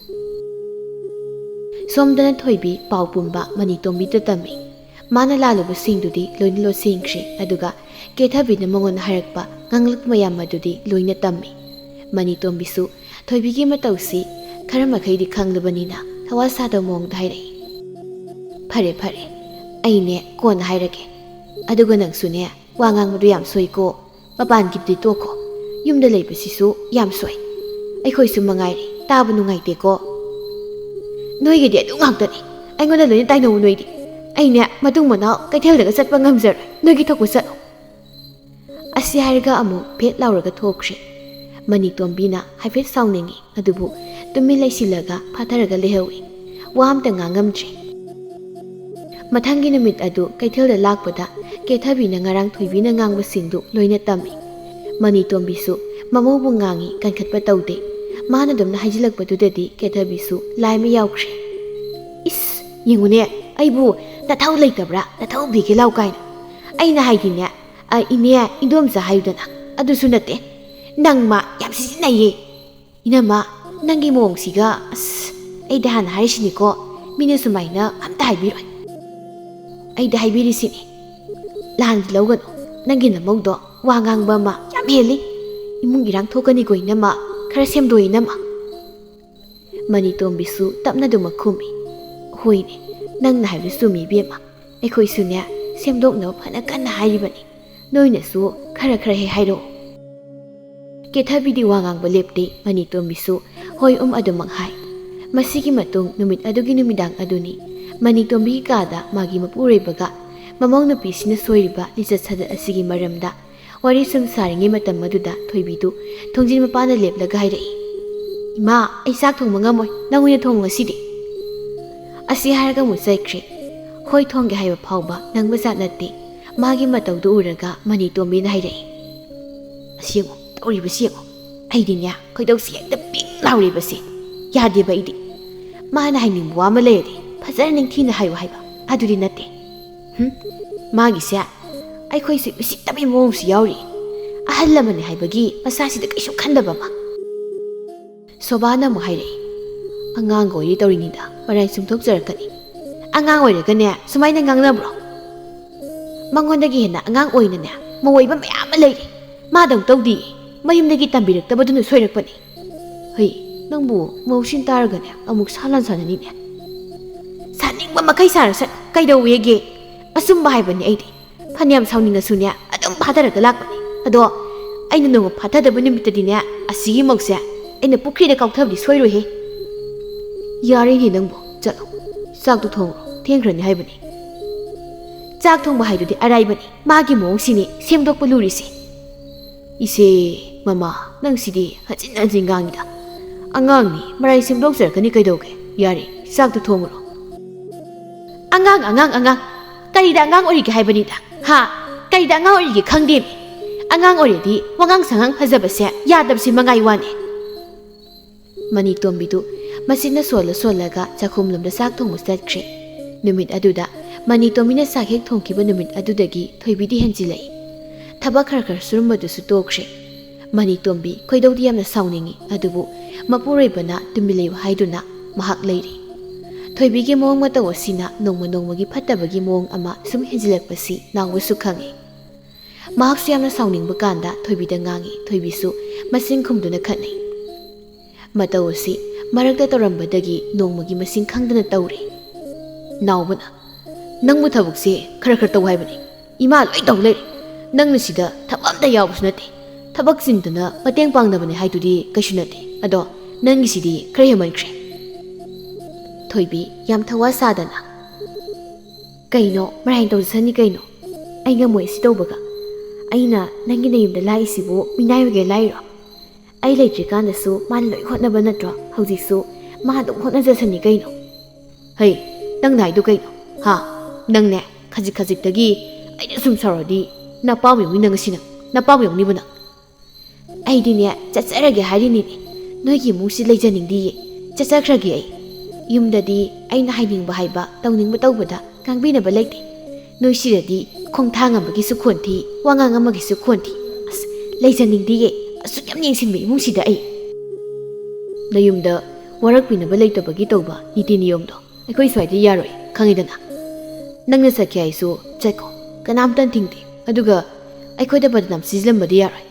ꯁꯣꯝꯗꯅ ꯊꯣꯏꯕꯤ ꯄꯥꯎ ꯄꯨꯝꯕ ꯃꯅꯤꯇꯣꯝꯕꯤꯗ ꯇꯝꯃꯤ꯫ ꯃꯥꯅ ꯂꯥꯜꯂꯨꯕꯁꯤꯡꯗꯨꯗꯤ ꯂꯣꯏꯅ ꯂꯣꯠꯁꯤꯟꯈ꯭ꯔꯦ, ꯑꯗꯨꯒ ꯀꯦꯊꯕꯤꯅ ꯃꯉꯣꯟꯗ ꯍꯥꯏꯔꯛꯄ ꯉꯥꯡꯂꯛꯄ ꯃꯌꯥꯝ ꯑꯗꯨꯗꯤ ꯂꯣꯏꯅ ꯇꯝꯃꯤ꯫ ꯃꯅꯤꯇꯣꯝꯕꯤꯁꯨ ꯊꯣꯏꯕꯤꯒꯤ ꯃꯇꯧꯁꯤ ꯈꯔ ꯃꯈꯩꯗꯤ ꯈꯪꯂꯕꯅꯤꯅ ꯊꯋꯥ ꯁꯥꯗꯕ ꯃꯑꯣꯡꯗ ꯍꯥꯏꯔꯛꯏ꯫ "ꯐꯔꯦ, ꯐꯔꯦ, ꯑꯩꯅꯦ ꯀꯣꯟꯅ ꯍꯥꯏꯔꯒꯦ꯫ ꯑꯗꯨꯒ ꯅꯪꯁꯨꯅꯦ, ꯋꯥ ꯉꯥꯡꯕꯗꯣ ꯌꯥꯝ ꯁꯣꯏꯀꯣ꯫ ꯃꯄꯥꯟꯒꯤꯗꯨꯗꯤ ꯇꯣꯛꯈꯣ꯫ ꯌꯨꯝꯗ ꯂꯩꯕꯁꯤꯁꯨ ꯌꯥꯝ ꯁꯣꯏ꯫ ꯑꯩꯈꯣꯏꯁꯨ ꯃꯉꯥꯏꯔꯦ, ꯇꯥꯕ ꯅꯨꯡꯉꯥꯏꯇꯦꯀꯣ꯫ ꯅꯣꯏꯒꯤꯗꯤ ꯑꯗꯨ ꯉꯥꯛꯇꯅꯤ꯫ ꯑꯩꯉꯣꯟꯗ ꯂꯣꯏꯅ ꯇꯥꯏꯅꯧ ꯅꯣꯏꯗꯤ꯫ ꯑꯩꯅꯦ ꯃꯇꯨꯡ ꯃꯅꯥꯎ ꯀꯩꯊꯦꯜꯗꯒ ꯆꯠꯄ ꯉꯝꯖꯔꯣꯏ꯫ ꯅꯣꯏꯒꯤ ꯊꯣꯛꯄ ꯆꯠꯂꯣ꯫" ꯑꯁꯤ ꯍꯥꯏꯔꯒ ꯑꯃꯨꯛ ꯐꯦꯠ ꯂꯥꯎꯔꯒ ꯊꯣꯛꯈ꯭ꯔꯦ꯫ ꯃꯅꯤꯇꯣꯝꯕꯤꯅ ꯍꯥꯏꯐꯦꯠ ꯁꯥꯎꯅꯤꯡꯉꯤ, ꯑꯗꯨꯕꯨ ꯇꯨꯃꯤꯟ ꯂꯩꯁꯤꯜꯂꯒ ꯐꯥꯊꯔꯒ ꯂꯩꯍꯧꯏ꯫ ꯋꯥ ꯑꯝꯇ ꯉꯥꯡꯉꯝꯗ꯭ꯔꯦ꯫ ꯃꯊꯪꯒꯤ ꯅꯨꯃꯤꯠ ꯑꯗꯨ ꯀꯩꯊꯦꯜꯗ ꯂꯥꯛꯄꯗ ꯀꯦꯊꯕꯤꯅ ꯉꯔꯥꯡ ꯊꯣꯏꯕꯤꯅ ꯉꯥꯡꯕꯁꯤꯡꯗꯨ ꯂꯣꯏꯅ ꯇꯝꯃꯤ꯫ ꯃꯅꯤꯇꯣꯝꯕꯤꯁꯨ ꯃꯃꯧꯕꯨ ꯉꯥꯡꯉꯤ ꯀꯟꯈꯠꯄ ꯇꯧꯗꯦ꯫ ꯃꯥꯅ ꯑꯗꯨꯝꯅ ꯍꯥꯏꯖꯤꯜꯂꯛꯄꯗꯨꯗꯗꯤ ꯀꯦꯊꯕꯤꯁꯨ ꯂꯥꯏꯃ ꯌꯥꯎꯈ꯭ꯔꯦ꯫ "ꯏꯁ, ꯌꯦꯡꯉꯨꯅꯦ, ꯑꯩꯕꯨ ꯅꯊꯧ ꯂꯩꯇꯕ꯭ꯔꯥ, ꯅꯊꯧ ꯄꯤꯒꯦ ꯂꯥꯎ" ꯀꯥꯏꯅ꯫ ꯑꯩꯅ ꯍꯥꯏꯗꯤꯅꯦ, "ꯑ, ꯏꯅꯦ, ꯏꯟꯗꯣꯝꯆꯥ ꯍꯥꯏꯌꯨꯗꯅ꯫ ꯑꯗꯨꯁꯨ ꯅꯠꯇꯦ, ꯅꯪ ꯃꯥ ꯌꯥꯝ ꯁꯤꯖꯤꯟꯅꯩꯌꯦ꯫ ꯏꯅꯝꯃ, ꯅꯪꯒꯤ ꯃꯑꯣꯡꯁꯤꯒ, ꯑꯁ, ꯑꯩꯗꯤ ꯍꯥꯟꯅ ꯍꯥꯏꯔꯤꯁꯤꯅꯤꯀꯣ, ꯃꯤꯅ ꯁꯨꯃꯥꯏꯅ ꯑꯝꯇ ꯍꯥꯏꯕꯤꯔꯣꯏ꯫ ꯑꯩꯗꯤ ꯍꯥꯏꯕꯤꯔꯤꯁꯤꯅꯤ, ꯂꯥꯟꯗꯤ ꯂꯧꯒꯅꯨ, ꯅꯪꯒꯤ ꯅꯃꯧꯗꯣ ꯋꯥ ꯉꯥꯡꯕ ꯑꯃ ꯌꯥꯝ ꯍꯦꯜꯂꯤ꯫ ꯏꯃꯨꯡ ꯏꯔꯥꯡ ꯊꯣꯛꯀꯅꯤꯀꯣ ꯏꯅꯝꯃ, ꯈꯔ ꯁꯦꯝꯗꯣꯛꯑꯣ ꯏꯅꯝꯃ꯫" ꯃꯅꯤꯇꯣꯝꯕꯤꯁꯨ ꯇꯞꯅ ꯑꯗꯨꯃꯛ ꯈꯨꯝꯃꯤ꯫ "ꯍꯣꯏꯅꯦ, ꯅꯪꯅ ꯍꯥꯏꯕꯗꯨ ꯆꯨꯝꯃꯤ ꯏꯕꯦꯝꯃ꯫ ꯑꯩꯈꯣꯏꯁꯨꯅꯦ, ꯁꯦꯝꯗꯣꯛꯅꯕ ꯐꯅ ꯀꯟꯅ ꯍꯥꯏꯔꯤꯕꯅꯤ꯫ ꯅꯣꯏꯅꯁꯨ ꯈꯔ ꯈꯔ ꯍꯦꯛ ꯍꯥꯏꯔꯛꯑꯣ꯫" ꯀꯦꯊꯕꯤꯗꯤ ꯋꯥ ꯉꯥꯡꯕ ꯂꯦꯞꯇꯦ, ꯃꯅꯤꯇꯣꯝꯕꯤꯁꯨ ꯍꯣꯏ ꯎꯝ ꯑꯗꯨꯃꯛ ꯍꯥꯏ꯫ ꯃꯁꯤꯒꯤ ꯃꯇꯨꯡ ꯅꯨꯃꯤꯠ ꯑꯗꯨꯒꯤ ꯅꯨꯃꯤꯗꯥꯡ ꯑꯗꯨꯅꯤ꯫ ꯃꯅꯤꯇꯣꯝꯕꯤꯒꯤ ꯀꯥꯗ ꯃꯥꯒꯤ ꯃꯄꯨꯔꯣꯏꯕꯒ ꯃꯃꯧ ꯅꯨꯄꯤꯁꯤꯅ ꯁꯣꯏꯔꯤꯕ ꯂꯤꯆꯠ ꯁꯥꯖꯠ ꯑꯁꯤꯒꯤ ꯃꯔꯝꯗ ꯋꯥꯔꯤ ꯁꯨꯝ ꯁꯥꯔꯤꯉꯩ ꯃꯇꯝ ꯑꯗꯨꯗ ꯊꯣꯏꯕꯤꯗꯨ ꯊꯣꯡꯖꯤꯟ ꯃꯄꯥꯟꯗ ꯂꯦꯞꯂꯒ ꯍꯥꯏꯔꯛꯏ, "ꯏꯃꯥ, ꯑꯩ ꯆꯥꯛ ꯊꯣꯡꯕ ꯉꯝꯃꯣꯏ, ꯅꯪ ꯑꯣꯏꯅ ꯊꯣꯡꯉꯨ ꯉꯁꯤꯗꯤ꯫" ꯑꯁꯤ ꯍꯥꯏꯔꯒ ꯑꯃꯨꯛ ꯆꯠꯈ꯭ꯔꯦ꯫ ꯍꯣꯏ ꯊꯣꯡꯒꯦ ꯍꯥꯏꯕ ꯐꯥꯎꯕ ꯅꯪꯕꯖꯥꯠ ꯅꯠꯇꯦ꯫ ꯃꯥꯒꯤ ꯃꯇꯧꯗꯨ ꯎꯔꯒ ꯃꯅꯤꯇꯣꯝꯕꯤꯅ ꯍꯥꯏꯔꯛꯏ, "ꯑꯁꯤ ꯌꯦꯡꯉꯨ, ꯇꯧꯔꯤꯕꯁꯤ ꯌꯦꯡꯉꯨ꯫ ꯑꯩꯗꯤꯅꯦ, ꯈꯣꯏꯗꯧꯁꯤ ꯍꯦꯛꯇ ꯄꯤꯡ ꯂꯥꯎꯔꯤꯕꯁꯦ꯫ ꯌꯥꯗꯦꯕ ꯑꯩꯗꯤ꯫ ꯃꯥꯅ ꯍꯥꯏꯅꯤꯡꯕ ꯋꯥ ꯑꯃ ꯂꯩꯔꯗꯤ ꯐꯖꯅ ꯅꯤꯡꯊꯤꯅ ꯍꯥꯏꯌꯨ ꯍꯥꯏꯕ꯫ ꯑꯗꯨꯗꯤ ꯅꯠꯇꯦ꯫ ꯍꯨꯝ? ꯃꯥꯒꯤꯁꯦ ꯑꯩꯈꯣꯏꯁꯦ ꯎꯁꯤꯠꯇꯕꯒꯤ ꯃꯑꯣꯡꯁꯨ ꯌꯥꯎꯔꯤ꯫ ꯑꯍꯜ ꯂꯃꯟꯅꯤ ꯍꯥꯏꯕꯒꯤ ꯃꯁꯥꯁꯤꯗ ꯀꯩꯁꯨ ꯈꯟꯗꯕ ꯑꯃ꯫" ꯁꯣꯕꯥꯅ ꯑꯃꯨꯛ ꯍꯥꯏꯔꯛꯏ, "ꯑꯉꯥꯡꯒ ꯑꯣꯏꯔꯤ ꯇꯧꯔꯤꯅꯤꯗ, ꯃꯔꯥꯏ ꯆꯨꯝꯊꯣꯛꯆꯔꯛꯀꯅꯤ꯫ ꯑꯉꯥꯡ ꯑꯣꯏꯔꯒꯅꯦ ꯁꯨꯃꯥꯏꯅ ꯉꯥꯡꯅꯕ꯭ꯔꯣ? ꯃꯉꯣꯟꯗꯒꯤ ꯍꯦꯟꯅ ꯑꯉꯥꯡ ꯑꯣꯏꯅꯅꯦ ꯃꯧ ꯑꯣꯏꯕ ꯃꯌꯥꯝ ꯑꯃ ꯂꯩꯔꯤ꯫ ꯃꯥꯗꯧ ꯇꯧꯗꯤꯌꯦ, ꯃꯌꯨꯝꯗꯒꯤ ꯇꯝꯕꯤꯔꯛꯇꯕꯗꯨꯅ ꯁꯣꯏꯔꯛꯄꯅꯤ꯫" "ꯍꯩ, ꯅꯪꯕꯨ ꯃꯧꯁꯤꯟ ꯇꯥꯔꯒꯅꯦ ꯑꯃꯨꯛ ꯁꯥ ꯂꯥꯟ ꯁꯥꯟꯅꯅꯤꯅꯦ꯫" "ꯁꯥꯅꯤꯡꯕ ꯃꯈꯩ ꯁꯥꯔꯁꯠ ꯀꯩꯗꯧꯋꯦꯒꯦ? ꯑꯆꯨꯝꯕ ꯍꯥꯏꯕꯅꯤ ꯑꯩꯗꯤ꯫ ꯐꯅꯌꯥꯝ ꯁꯥꯎꯅꯤꯡꯉꯁꯨꯅꯦ, ꯑꯗꯨꯝ ꯐꯥꯊꯔꯒ ꯂꯥꯛꯄꯅꯤ꯫ ꯑꯗꯣ ꯑꯩꯅ ꯅꯣꯡꯃ ꯐꯥꯊꯗꯕ ꯅꯨꯃꯤꯠꯇꯗꯤꯅꯦ, ꯑꯁꯤꯒꯤ ꯃꯧꯁꯦ ꯑꯩꯅ ꯄꯨꯈ꯭ꯔꯤꯗ ꯀꯥꯎꯊꯕꯗꯤ ꯁꯣꯏꯔꯣꯏꯍꯦ꯫ ꯌꯥꯔꯦꯅꯦ ꯅꯪꯕꯨ, ꯆꯠꯂꯣ꯫ ꯆꯥꯛꯇꯣ ꯊꯣꯡꯉꯨꯔꯣ, ꯊꯦꯡꯈ꯭ꯔꯅꯤ ꯍꯥꯏꯕꯅꯤ꯫ ꯆꯥꯛ ꯊꯣꯡꯕ ꯍꯥꯏꯗꯨꯗꯤ ꯑꯔꯥꯏꯕꯅꯤ, ꯃꯥꯒꯤ ꯃꯑꯣꯡꯁꯤꯅꯤ ꯁꯦꯝꯗꯣꯛꯄ ꯂꯨꯔꯤꯁꯦ꯫ ꯏꯆꯦ, ꯃꯃꯥ, ꯅꯪꯁꯤꯗꯤ ꯍꯟꯖꯤꯟ ꯍꯟꯖꯤꯟ ꯉꯥꯡꯉꯤꯗ꯫ ꯑꯉꯥꯡꯅꯤ, ꯃꯔꯥꯏ ꯁꯦꯝꯗꯣꯛꯆꯔꯛꯀꯅꯤ ꯀꯩꯗꯧꯒꯦ? ꯌꯥꯔꯦ, ꯆꯥꯛꯇꯣ ꯊꯣꯡꯉꯨꯔꯣ꯫ ꯑꯉꯥꯡ, ꯑꯉꯥꯡ, ꯑꯉꯥꯡ꯫ ꯀꯔꯤꯗ ꯑꯉꯥꯡ ꯑꯣꯏꯔꯤꯒꯦ ꯍꯥꯏꯕꯅꯤꯗ? ꯍꯥ? ꯀꯔꯤꯗ ꯑꯉꯥꯡ ꯑꯣꯏꯔꯤꯒꯦ ꯈꯪꯗꯦꯃꯤ꯫ ꯑꯉꯥꯡ ꯑꯣꯏꯔꯗꯤ ꯋꯥꯉꯥꯡ ꯁꯉꯥꯡ ꯐꯖꯕꯁꯦ ꯌꯥꯗꯕꯁꯤ ꯃꯉꯥꯏ ꯋꯥꯅꯦ꯫ ꯃꯅꯤꯇꯣꯝꯕꯤꯗꯨ ꯃꯆꯤꯟꯅ ꯁꯣꯜꯂ ꯁꯣꯜꯂꯒ ꯆꯥꯛꯈꯨꯝꯂꯣꯝꯗ ꯆꯥꯛ ꯊꯣꯡꯕ ꯆꯠꯈ꯭ꯔꯦ꯫ ꯅꯨꯃꯤꯠ ꯑꯗꯨꯗ ꯃꯅꯤꯇꯣꯝꯕꯤꯅ ꯆꯥꯛ ꯍꯦꯛ ꯊꯣꯡꯈꯤꯕ ꯅꯨꯃꯤꯠ ꯑꯗꯨꯗꯒꯤ ꯊꯣꯏꯕꯤꯗꯤ ꯍꯦꯟꯖꯤꯜꯂꯛꯏ꯫ ꯊꯕꯛ ꯈꯔ ꯈꯔ ꯁꯨꯔꯝꯕꯗꯨꯁꯨ ꯇꯣꯛꯈ꯭ꯔꯦ꯫ ꯃꯅꯤꯇꯣꯝꯕꯤ ꯈꯣꯏꯗꯧꯗꯤ ꯌꯥꯝꯅ ꯁꯥꯎꯅꯤꯡꯏ, ꯑꯗꯨꯕꯨ ꯃꯄꯨꯔꯣꯏꯕꯅ ꯇꯨꯃꯤꯟ ꯂꯩꯌꯨ ꯍꯥꯏꯗꯨꯅ ꯃꯍꯥꯛ ꯂꯩꯔꯤ꯫ ꯊꯣꯏꯕꯤꯒꯤ ꯃꯑꯣꯡ ꯃꯇꯧ ꯑꯁꯤꯅ ꯅꯣꯡꯃ ꯅꯣꯡꯃꯒꯤ ꯐꯠꯇꯕꯒꯤ ꯃꯑꯣꯡ ꯑꯃ ꯁꯨꯝ ꯍꯦꯟꯖꯤꯜꯂꯛꯄꯁꯤ ꯅꯥꯎꯕꯁꯨ ꯈꯪꯏ꯫ ꯃꯍꯥꯛꯁꯨ ꯌꯥꯝꯅ ꯁꯥꯎꯅꯤꯡꯕ ꯀꯥꯟꯗ ꯊꯣꯏꯕꯤꯗ ꯉꯥꯡꯏ, ꯊꯣꯏꯕꯤꯁꯨ ꯃꯆꯤꯟ ꯈꯨꯝꯗꯨꯅ ꯈꯠꯅꯩ꯫ ꯃꯇꯧ ꯑꯁꯤ ꯃꯔꯛꯇ ꯇꯧꯔꯝꯕꯗꯒꯤ ꯅꯣꯡꯃꯒꯤ ꯃꯁꯤꯡ ꯈꯪꯗꯅ ꯇꯧꯔꯦ꯫ ꯅꯥꯎꯕꯅ, "ꯅꯪꯕꯨ ꯊꯕꯛꯁꯦ ꯈꯔ ꯈꯔ ꯇꯧ ꯍꯥꯏꯕꯅꯤ꯫ ꯏꯃꯥ ꯂꯣꯏ ꯇꯧ ꯂꯩꯔꯦ꯫ ꯅꯪꯅ ꯁꯤꯗ ꯊꯕꯛ ꯑꯝꯇ ꯌꯥꯎꯕꯁꯨ ꯅꯠꯇꯦ꯫ ꯊꯕꯛ ꯆꯤꯟꯗꯅ ꯃꯇꯦꯡ ꯄꯥꯡꯅꯕꯅꯦ ꯍꯥꯏꯗꯨꯗꯤ ꯀꯩꯁꯨ ꯅꯠꯇꯦ꯫ ꯑꯗꯣ ꯅꯪꯒꯤꯁꯤꯗꯤ ꯈꯔ ꯍꯦꯟꯃꯟꯈ꯭ꯔꯦ꯫" ꯊꯣꯏꯕꯤ ꯌꯥꯝ ꯊꯋꯥ ꯁꯥꯗꯅ, "ꯀꯩꯅꯣ, ꯃꯔꯥꯏꯅ ꯇꯧꯖꯁꯅꯤ ꯀꯩꯅꯣ꯫ ꯑꯩ ꯉꯝꯃꯣꯏ ꯑꯁꯤ ꯇꯧꯕꯒ꯫ ꯑꯩꯅ ꯅꯪꯒꯤ ꯅꯌꯨꯝꯗ ꯂꯥꯛꯏꯁꯤꯕꯨ ꯃꯤꯅꯥꯏ ꯑꯣꯏꯒꯦ ꯂꯥꯛꯏꯔꯣ? ꯑꯩ ꯂꯩꯇ꯭ꯔꯤꯀꯥꯟꯗꯁꯨ ꯃꯥꯅ ꯂꯣꯏ ꯍꯣꯠꯅꯕ ꯅꯠꯇ꯭ꯔꯣ? ꯍꯧꯖꯤꯛꯁꯨ ꯃꯥ ꯑꯗꯨꯝ ꯍꯣꯠꯅꯖꯁꯅꯤ ꯀꯩꯅꯣ꯫" "ꯍꯩ, ꯅꯪꯅ ꯍꯥꯏꯗꯣ ꯀꯩꯅꯣ? ꯍꯥ? ꯅꯪꯅꯦ, ꯈꯖꯤꯛ ꯈꯖꯤꯛꯇꯒꯤ ꯑꯩꯅ ꯁꯨꯝ ꯁꯥꯎꯔꯗꯤ ꯅꯄꯥꯝ ꯌꯧꯅꯤ ꯅꯪ ꯉꯁꯤ ꯅꯪ꯫ ꯅꯄꯥꯝ ꯌꯧꯅꯤꯕꯨ ꯅꯪ꯫" "ꯑꯩꯗꯤꯅꯦ, ꯆꯠꯆꯔꯒꯦ ꯍꯥꯏꯔꯤꯅꯤꯅꯦ꯫ ꯅꯣꯏꯒꯤ ꯏꯃꯨꯡꯁꯤ ꯂꯩꯖꯅꯤꯡꯗꯤꯌꯦ꯫ ꯆꯠꯆꯈ꯭ꯔꯒꯦ ꯑꯩ꯫ ꯌꯨꯝꯗꯗꯤ ꯑꯩꯅ ꯍꯥꯏꯅꯤꯡꯕ ꯍꯥꯏꯕ, ꯇꯧꯅꯤꯡꯕ ꯇꯧꯕꯗ ꯉꯥꯡꯕꯤꯅꯕ ꯂꯩꯇꯦ꯫ ꯅꯣꯏ ꯁꯤꯗꯗꯤ ꯈꯣꯡꯊꯥꯡ ꯑꯃꯒꯤꯁꯨ ꯈꯣꯟꯊꯤ, ꯋꯥꯉꯥꯡ ꯑꯃꯒꯤꯁꯨ ꯈꯣꯟꯊꯤ꯫ ꯑꯁ, ꯂꯩꯖꯅꯤꯡꯗꯤꯌꯦ꯫ ꯑꯁꯨꯛ ꯌꯥꯝ ꯌꯦꯡꯁꯤꯟꯕ ꯏꯃꯨꯡꯁꯤꯗ ꯑꯩ꯫" "ꯅꯌꯨꯝꯗ ꯋꯥꯔꯛꯄꯤꯅꯕ ꯂꯩꯇꯕꯒꯤ ꯇꯧꯕ ꯅꯤꯇꯤ ꯅꯤꯌꯣꯝꯗꯣ ꯑꯩꯈꯣꯏ ꯁ꯭ꯋꯥꯏꯗ ꯌꯥꯔꯣꯏ, ꯈꯪꯉꯤꯗꯅ꯫ ꯅꯪꯅ ꯆꯠꯀꯦ ꯍꯥꯏꯁꯨ ꯆꯠꯈꯣ, ꯀꯅꯥꯝꯇꯅ ꯊꯤꯡꯗꯦ꯫ ꯑꯗꯨꯒ ꯑꯩꯈꯣꯏꯗ ꯕꯗꯅꯥꯝ ꯁꯤꯖꯤꯜꯂꯝꯕꯗꯤ ꯌꯥꯔꯣꯏ꯫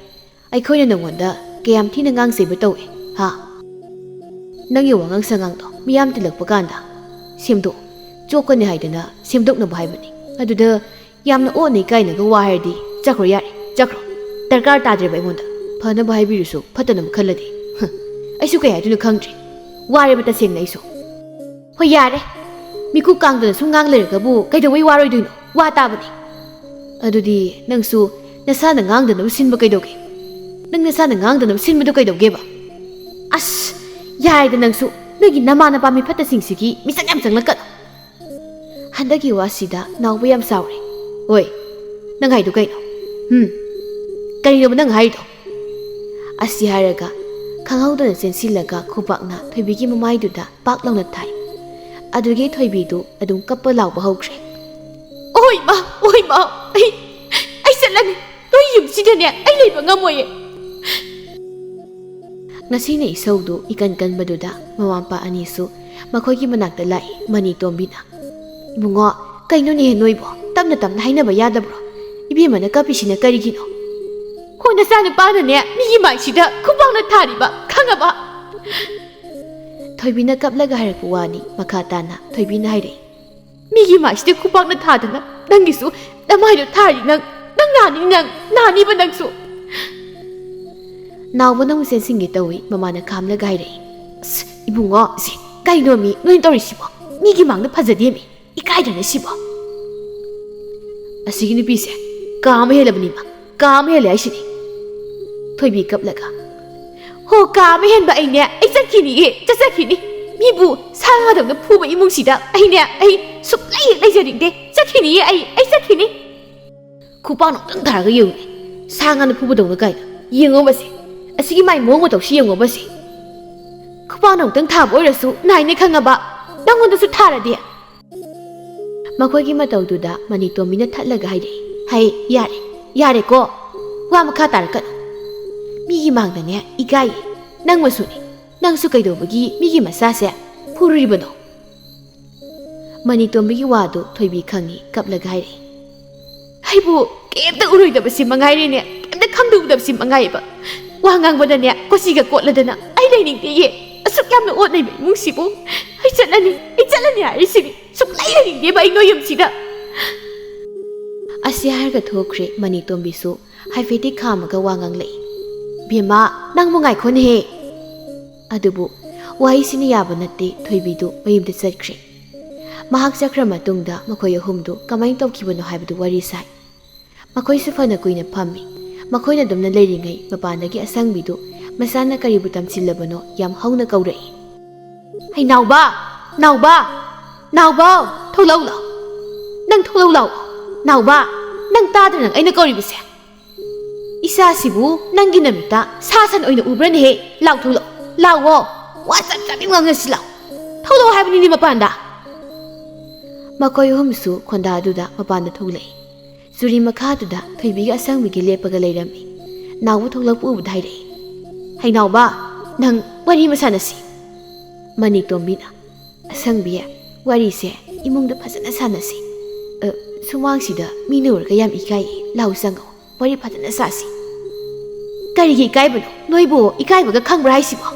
ꯑꯩꯈꯣꯏꯅ ꯅꯪꯉꯣꯟꯗ ꯀꯌꯥꯝ ꯊꯤꯅ ꯉꯥꯡ ꯆꯩꯕ ꯇꯧꯏ, ꯍꯥ? ꯅꯪꯒꯤ ꯋꯥꯉꯥꯡ ꯁꯉꯥꯡꯗꯣ ꯃꯤꯌꯥꯝ ꯇꯤꯜꯂꯛꯄ ꯀꯥꯟꯗ ꯁꯦꯝꯗꯣꯛꯑꯣ꯫ ꯆꯣꯛꯀꯅꯤ ꯍꯥꯏꯗꯅ ꯁꯦꯝꯗꯣꯛꯅꯕ ꯍꯥꯏꯕꯅꯤ꯫ ꯑꯗꯨꯗ ꯌꯥꯝꯅ ꯑꯣꯠꯅꯩ ꯀꯥꯏꯅꯒ ꯋꯥ ꯍꯥꯏꯔꯗꯤ ꯆꯠꯈ꯭ꯔꯣ ꯌꯥꯔꯦ, ꯆꯠꯈ꯭ꯔꯣ꯫ ꯗꯔꯀꯥꯔ ꯇꯥꯗ꯭ꯔꯦꯕ ꯑꯩꯉꯣꯟꯗ꯫ ꯐꯅꯕ ꯍꯥꯏꯕꯤꯔꯨꯁꯨ ꯐꯠꯇꯅꯕ ꯈꯜꯂꯗꯤ꯫ ꯍ, ꯑꯩꯁꯨ ꯀꯩ ꯍꯥꯏꯗꯣꯏꯅꯣ ꯈꯪꯗ꯭ꯔꯦ꯫ ꯋꯥꯔꯦꯕ ꯇꯁꯦꯡꯅ ꯑꯩꯁꯨ꯫ ꯍꯣꯏ ꯌꯥꯔꯦ, ꯃꯤꯀꯨꯞ ꯀꯥꯡꯗꯅ ꯁꯨꯝ ꯉꯥꯡ ꯂꯩꯔꯒꯕꯨ ꯀꯩꯗꯧꯕꯩ ꯋꯥꯔꯣꯏꯗꯣꯏꯅꯣ? ꯋꯥ ꯇꯥꯕꯅꯤ꯫ ꯑꯗꯨꯗꯤ ꯅꯪꯁꯨ ꯅꯁꯥꯅ ꯉꯥꯡꯗꯅꯕ ꯁꯤꯟꯕ ꯀꯩꯗꯧꯒꯦ? ꯅꯪ ꯅꯁꯥꯅ ꯉꯥꯡꯗꯅꯕ ꯁꯤꯟꯕꯗꯣ ꯀꯩꯗꯧꯒꯦꯕ? ꯑꯁ, ꯌꯥꯔꯦꯗ ꯅꯪꯁꯨ, ꯅꯣꯏꯒꯤ ꯅꯃꯥ ꯅꯄꯥ ꯃꯤ ꯐꯠꯇꯁꯤꯡꯁꯤꯒꯤ ꯃꯤꯆꯪ ꯌꯥꯝ ꯆꯪꯂꯛꯀꯅꯨ꯫ ꯍꯟꯗꯛꯀꯤ ꯋꯥꯁꯤꯗ ꯅꯥꯎꯕ ꯌꯥꯝ ꯁꯥꯎꯔꯦ꯫ ꯑꯣꯏ, ꯅꯪ ꯍꯥꯏꯗꯣ ꯀꯩꯅꯣ? ꯎꯝ, ꯀꯔꯤꯅꯣꯕ ꯅꯪ ꯍꯥꯏꯔꯤꯗꯣ? ꯑꯁꯤ ꯍꯥꯏꯔꯒ ꯈꯪꯍꯧꯗꯅ ꯆꯦꯟꯁꯤꯜꯂꯒ ꯈꯨꯕꯥꯛꯅ ꯊꯣꯏꯕꯤꯒꯤ ꯃꯃꯥꯏꯗꯨꯗ ꯄꯥꯛ ꯂꯥꯎꯅ ꯊꯥꯏ꯫ ꯑꯗꯨꯗꯒꯤ ꯊꯣꯏꯕꯤꯗꯨ ꯑꯗꯨꯝ ꯀꯞꯄ ꯂꯥꯎꯕ ꯍꯧꯈ꯭ꯔꯦ꯫ "ꯑꯣꯏ ꯃꯥ, ꯑꯣꯏ ꯃꯥ, ꯑꯩ, ꯑꯩ ꯆꯠꯂꯅꯤ꯫ ꯅꯣꯏ ꯌꯨꯝꯁꯤꯗꯅꯦ ꯑꯩ ꯂꯩꯕ ꯉꯝꯃꯣꯏꯌꯦ꯫" ꯉꯁꯤꯅ ꯏꯁꯧꯗꯨ ꯏꯀꯟ ꯀꯟꯕꯗꯨꯗ ꯃꯃꯥ ꯃꯄꯥ ꯑꯅꯤꯁꯨ ꯃꯈꯣꯏꯒꯤ ꯃꯅꯥꯛꯇ ꯂꯥꯛꯏ꯫ ꯃꯅꯤ ꯇꯣꯝꯕꯤꯅ, "ꯏꯕꯨꯡꯉꯣ, ꯀꯩꯅꯣꯅꯦ ꯅꯣꯏꯕꯣ? ꯇꯞꯅ ꯇꯞꯅ ꯍꯥꯏꯅꯕ ꯌꯥꯗꯕ꯭ꯔꯣ? ꯏꯕꯦꯝꯃꯅ ꯀꯞꯄꯤꯁꯤꯅ ꯀꯔꯤꯒꯤꯅꯣ?" "ꯍꯣ, ꯅꯆꯥꯅꯨꯄꯥꯗꯅꯦ ꯃꯤꯒꯤ ꯃꯥꯏꯁꯤꯗ ꯈꯨꯕꯥꯛꯅ ꯊꯥꯔꯤꯕ, ꯈꯪꯉꯕ?" ꯊꯣꯏꯕꯤꯅ ꯀꯞꯂꯒ ꯍꯥꯏꯔꯛꯄ ꯋꯥꯅꯤ꯫ ꯃꯈꯥ ꯇꯥꯅ ꯊꯣꯏꯕꯤꯅ ꯍꯥꯏꯔꯛꯏ, "ꯃꯤꯒꯤ ꯃꯥꯏꯁꯤꯗ ꯈꯨꯕꯥꯛꯅ ꯊꯥꯗꯅ ꯅꯪꯒꯤꯁꯨ ꯅꯃꯥꯏꯗꯣ ꯊꯥꯔꯤ ꯅꯪ, ꯅꯪ ꯅꯥꯅꯤ ꯅꯪ, ꯅꯥꯅꯤꯕ ꯅꯪꯁꯨ꯫" ꯅꯥꯎꯕꯅ ꯑꯃꯨꯛ ꯆꯦꯟꯁꯤꯟꯒꯦ ꯇꯧꯏ꯫ ꯃꯃꯥꯅ ꯈꯥꯝꯂꯒ ꯍꯥꯏꯔꯛꯏ, "ꯑꯁ, ꯏꯕꯨꯡꯉꯣ, ꯁꯤ ꯀꯩꯅꯣꯃꯤ ꯅꯣꯏꯅ ꯇꯧꯔꯤꯁꯤꯕꯣ? ꯃꯤꯒꯤ ꯃꯥꯡꯗ ꯐꯖꯗꯦꯃꯤ, ꯏꯀꯥꯏꯗ꯭ꯔꯅꯦ ꯁꯤꯕꯣ?" "ꯑꯁꯤꯒꯤ ꯅꯨꯄꯤꯁꯦ ꯀꯥ ꯑꯃ ꯍꯦꯜꯂꯕꯅꯤꯃ, ꯀꯥ ꯑꯃ ꯍꯦꯜꯂꯦ ꯍꯥꯏꯁꯤꯅꯤ꯫" ꯊꯣꯏꯕꯤ ꯀꯞꯂꯒ, "ꯍꯣ, ꯀꯥ ꯑꯃ ꯍꯦꯟꯕ ꯑꯩꯅꯦ, ꯑꯩ ꯆꯠꯈꯤꯅꯤꯌꯦ, ꯆꯠꯆꯈꯤꯅꯤ꯫ ꯃꯤꯕꯨ ꯁꯥ ꯉꯥꯗꯧꯅ ꯐꯨꯕ ꯏꯃꯨꯡꯁꯤꯗ ꯑꯩꯅꯦ, ꯑꯩ ꯁꯨꯛꯂꯩ ꯍꯦꯛ ꯂꯩꯖꯅꯤꯡꯗꯦ꯫ ꯆꯠꯈꯤꯅꯤꯌꯦ ꯑꯩ, ꯑꯩ ꯆꯠꯈꯤꯅꯤ꯫" "ꯈꯨꯄꯥꯛ ꯑꯃꯨꯛꯇꯪ ꯊꯥꯔꯒ ꯌꯦꯡꯉꯨꯅꯦ, ꯁꯥ ꯉꯥꯅ ꯐꯨꯕꯗꯧꯅ ꯀꯥꯏꯅ꯫ ꯌꯦꯡꯉꯣꯕꯁꯦ, ꯑꯁꯤꯒꯤ ꯃꯥꯏ ꯃꯑꯣꯡ ꯃꯇꯧꯁꯤ ꯌꯦꯡꯉꯣꯕꯁꯦ꯫ ꯈꯨꯄꯥꯛ ꯑꯃꯨꯛꯇꯪ ꯊꯥꯕ ꯑꯣꯏꯔꯁꯨ ꯅꯥꯏꯅꯦ ꯈꯪꯉꯕ, ꯅꯪꯉꯣꯟꯗꯁꯨ ꯊꯥꯔꯗꯤ꯫" ꯃꯈꯣꯏꯒꯤ ꯃꯇꯧꯗꯨꯗ ꯃꯅꯤꯇꯣꯝꯕꯤꯅ ꯊꯠꯂꯒ ꯍꯥꯏꯔꯛꯏ, "ꯍꯩ, ꯌꯥꯔꯦ, ꯌꯥꯔꯦꯀꯣ, ꯋꯥ ꯃꯈꯥ ꯇꯥꯔꯛꯀꯅꯨ꯫ ꯃꯤꯒꯤ ꯃꯥꯡꯗꯅꯦ ꯏꯀꯥꯏꯌꯦ, ꯅꯪ ꯃꯁꯨꯅꯤ꯫ ꯅꯪꯁꯨ ꯀꯩꯗꯧꯕꯒꯤ ꯃꯤꯒꯤ ꯃꯆꯥꯁꯦ ꯐꯨꯔꯨꯔꯤꯕꯅꯣ?" ꯃꯅꯤꯇꯣꯝꯕꯤꯒꯤ ꯋꯥꯗꯨ ꯊꯣꯏꯕꯤ ꯈꯪꯉꯤ, ꯀꯞꯂꯒ ꯍꯥꯏꯔꯛꯏ, "ꯑꯩꯕꯨ ꯀꯩꯝꯇ ꯎꯔꯣꯏꯗꯕꯁꯤ ꯃꯉꯥꯏꯔꯦꯅꯦ, ꯀꯩꯝꯇ ꯈꯪꯗꯧꯗꯕꯁꯤ ꯃꯉꯥꯏꯌꯦꯕ꯫ ꯋꯥ ꯉꯥꯡꯕꯗꯅꯦ ꯀꯣꯆꯤꯒ ꯀꯣꯠꯂꯗꯅ ꯑꯩ ꯂꯩꯅꯤꯡꯗꯦꯌꯦ꯫ ꯑꯁꯨꯛ ꯌꯥꯝꯅ ꯑꯣꯠꯅꯩꯕ ꯏꯃꯨꯡꯁꯤꯕꯨ ꯑꯩ ꯆꯠꯂꯅꯤ, ꯑꯩ ꯆꯠꯂꯅꯤ ꯍꯥꯏꯔꯤꯁꯤꯅꯤ꯫ ꯁꯨꯛꯂꯩ ꯂꯩꯅꯤꯡꯗꯦꯕ ꯑꯩ ꯅꯣꯏ ꯌꯨꯝꯁꯤꯗ꯫ ꯑꯁꯤ ꯍꯥꯏꯔꯒ ꯊꯣꯛꯈ꯭ꯔꯦ ꯃꯅꯤꯇꯣꯝꯕꯤꯁꯨ꯫ ꯍꯥꯏꯐꯦꯠꯇꯤ ꯈꯥꯝꯃꯒ ꯋꯥ ꯉꯥꯡꯂꯛꯏ꯫ "ꯕꯦꯝꯃ, ꯅꯪꯕꯨ ꯉꯥꯏꯈꯣꯅꯦꯍꯦ!" ꯑꯗꯨꯕꯨ ꯋꯥꯍꯩꯁꯤꯅ ꯌꯥꯕ ꯅꯠꯇꯦ, ꯊꯣꯏꯕꯤꯗꯨ ꯃꯌꯨꯝꯗ ꯆꯠꯈ꯭ꯔꯦ꯫ ꯃꯍꯥꯛ ꯆꯠꯈ꯭ꯔ ꯃꯇꯨꯡꯗ ꯃꯈꯣꯏ ꯑꯍꯨꯝꯗꯨ ꯀꯃꯥꯏꯅ ꯇꯧꯈꯤꯕꯅꯣ ꯍꯥꯏꯕꯗꯨ ꯋꯥꯔꯤ ꯁꯥꯏ꯫ ꯃꯈꯣꯏꯁꯨ ꯐꯅ ꯀꯨꯏꯅ ꯐꯝꯃꯤ꯫ ꯃꯈꯣꯏꯅ ꯑꯗꯨꯝꯅ ꯂꯩꯔꯤꯉꯩ ꯃꯄꯥꯟꯗꯒꯤ ꯑꯁꯪꯕꯤꯗꯨ ꯃꯁꯥꯅ ꯀꯔꯤꯕꯨ ꯇꯝꯁꯤꯜꯂꯕꯅꯣ ꯌꯥꯝ ꯍꯧꯅ ꯀꯧꯔꯛꯏ꯫ "ꯍꯩ ꯅꯥꯎꯕ! ꯅꯥꯎꯕ! ꯅꯥꯎꯕ! ꯊꯣꯛꯂꯛꯎ ꯂꯥꯎ! ꯅꯪ ꯊꯣꯛꯂꯛꯎ ꯂꯥꯎ! ꯅꯥꯎꯕ! ꯅꯪ ꯇꯥꯗ꯭ꯔ ꯅꯪ ꯑꯩꯅ ꯀꯧꯔꯤꯕꯁꯦ? ꯏꯆꯥꯁꯤꯕꯨ ꯅꯪꯒꯤ ꯅꯃꯤꯠꯇ ꯁꯥ ꯁꯟ ꯑꯣꯏꯅ ꯎꯕ꯭ꯔꯅꯦꯍꯦ? ꯂꯥꯎ ꯊꯣꯛꯂꯛꯑꯣ! ꯂꯥꯎꯑꯣ! ꯋꯥ ꯆꯞ ꯆꯞ ꯉꯥꯡꯅꯁꯤ ꯂꯥꯎ! ꯊꯣꯛꯂꯛꯑꯣ ꯍꯥꯏꯕꯅꯤꯅꯦ ꯃꯄꯥꯟꯗ!" ꯃꯈꯣꯏ ꯑꯍꯨꯝꯁꯨ ꯈꯣꯟꯗꯥꯗꯨꯗ ꯃꯄꯥꯟꯗ ꯊꯣꯛꯂꯛꯏ꯫ ꯆꯨꯔꯤ ꯃꯈꯥꯗꯨꯗ ꯊꯣꯏꯕꯤꯒ ꯑꯁꯪꯕꯤꯒ ꯂꯦꯞꯄꯒ ꯂꯩꯔꯝꯃꯤ꯫ ꯅꯥꯎꯕ ꯊꯣꯛꯂꯛꯄ ꯎꯕꯗ ꯍꯥꯏꯔꯛꯏ, "ꯍꯩꯅꯥꯎꯕ, ꯅꯪ ꯋꯥꯔꯤ ꯑꯃ ꯁꯥꯟꯅꯁꯤ꯫" ꯃꯅꯤꯇꯣꯝꯕꯤꯅ, "ꯑꯁꯪꯕꯤ, ꯋꯥꯔꯤꯁꯦ ꯏꯃꯨꯡꯗ ꯐꯖꯅ ꯁꯥꯟꯅꯁꯤ꯫ ꯑ, ꯁꯨꯃꯥꯡꯁꯤꯗ ꯃꯤꯅ ꯎꯔꯒ ꯌꯥꯝ ꯏꯀꯥꯏꯌꯦ꯫ ꯂꯥꯎ ꯆꯪꯉꯣ, ꯋꯥꯔꯤ ꯐꯖꯅ ꯁꯥꯁꯤ꯫" "ꯀꯔꯤꯒꯤ ꯏꯀꯥꯏꯕꯅꯣ? ꯅꯣꯏꯕꯨ ꯏꯀꯥꯏꯕꯒ ꯈꯪꯕ꯭ꯔꯥ ꯍꯥꯏꯁꯤꯕꯣ?"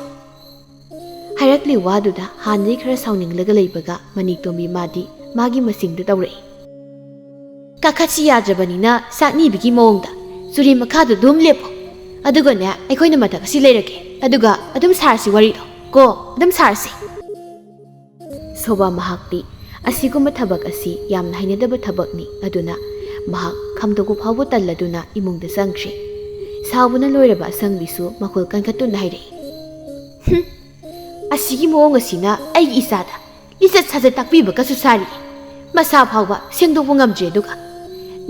ꯍꯥꯏꯔꯛꯂꯤ ꯋꯥꯗꯨꯗ ꯍꯥꯟꯅꯗꯤ ꯈꯔ ꯁꯥꯎꯅꯤꯡꯂꯒ ꯂꯩꯕꯒ ꯃꯅꯤꯇꯣꯝꯕꯤ ꯃꯥꯗꯤ ꯃꯥꯒꯤ ꯃꯁꯤꯡꯗ ꯇꯧꯔꯛꯏ꯫ "ꯀꯥꯈꯠꯁꯤ ꯌꯥꯗ꯭ꯔꯕꯅꯤꯅ ꯆꯥꯛꯅꯤꯕꯤꯒꯤ ꯃꯑꯣꯡꯗ ꯆꯨꯔꯤ ꯃꯈꯥꯗ ꯑꯗꯨꯝ ꯂꯦꯞꯄꯣ꯫ ꯑꯗꯨꯒꯅꯦ, ꯑꯩꯈꯣꯏꯅ ꯃꯊꯛ ꯑꯁꯤ ꯂꯩꯔꯒꯦ꯫ ꯑꯗꯨꯒ ꯑꯗꯨꯝ ꯁꯥꯔꯁꯤ ꯋꯥꯔꯤꯗꯣ꯫ ꯀꯣ, ꯑꯗꯨꯝ ꯁꯥꯔꯁꯤ꯫" ꯁꯣꯕꯥ ꯃꯍꯥꯛꯇꯤ ꯑꯁꯤꯒꯨꯝꯕ ꯊꯕꯛ ꯑꯁꯤ ꯌꯥꯝꯅ ꯍꯩꯅꯗꯕ ꯊꯕꯛꯅꯤ꯫ ꯑꯗꯨꯅ ꯃꯍꯥꯛ ꯈꯥꯝꯗꯣꯛꯄ ꯐꯥꯎꯕ ꯇꯜꯂꯗꯨꯅ ꯏꯃꯨꯡꯗ ꯆꯪꯈ꯭ꯔꯦ꯫ ꯁꯥꯎꯕꯅ ꯂꯣꯏꯔꯕ ꯑꯁꯪꯕꯤꯁꯨ ꯃꯈꯨꯜ ꯀꯟꯈꯠꯇꯨꯅ ꯍꯥꯏꯔꯛꯏ, "ꯍꯨꯝ, ꯑꯁꯤꯒꯤ ꯃꯑꯣꯡ ꯑꯁꯤꯅ ꯑꯩꯒꯤ ꯏꯆꯥꯗ ꯂꯤꯆꯠ ꯁꯥꯖꯠ ꯇꯥꯛꯄꯤꯕꯒꯁꯨ ꯁꯥꯔꯤ꯫ ꯃꯁꯥ ꯐꯥꯎꯕ ꯁꯦꯡꯗꯣꯛꯄ ꯉꯝꯗ꯭ꯔꯦ꯫ ꯑꯗꯨꯒ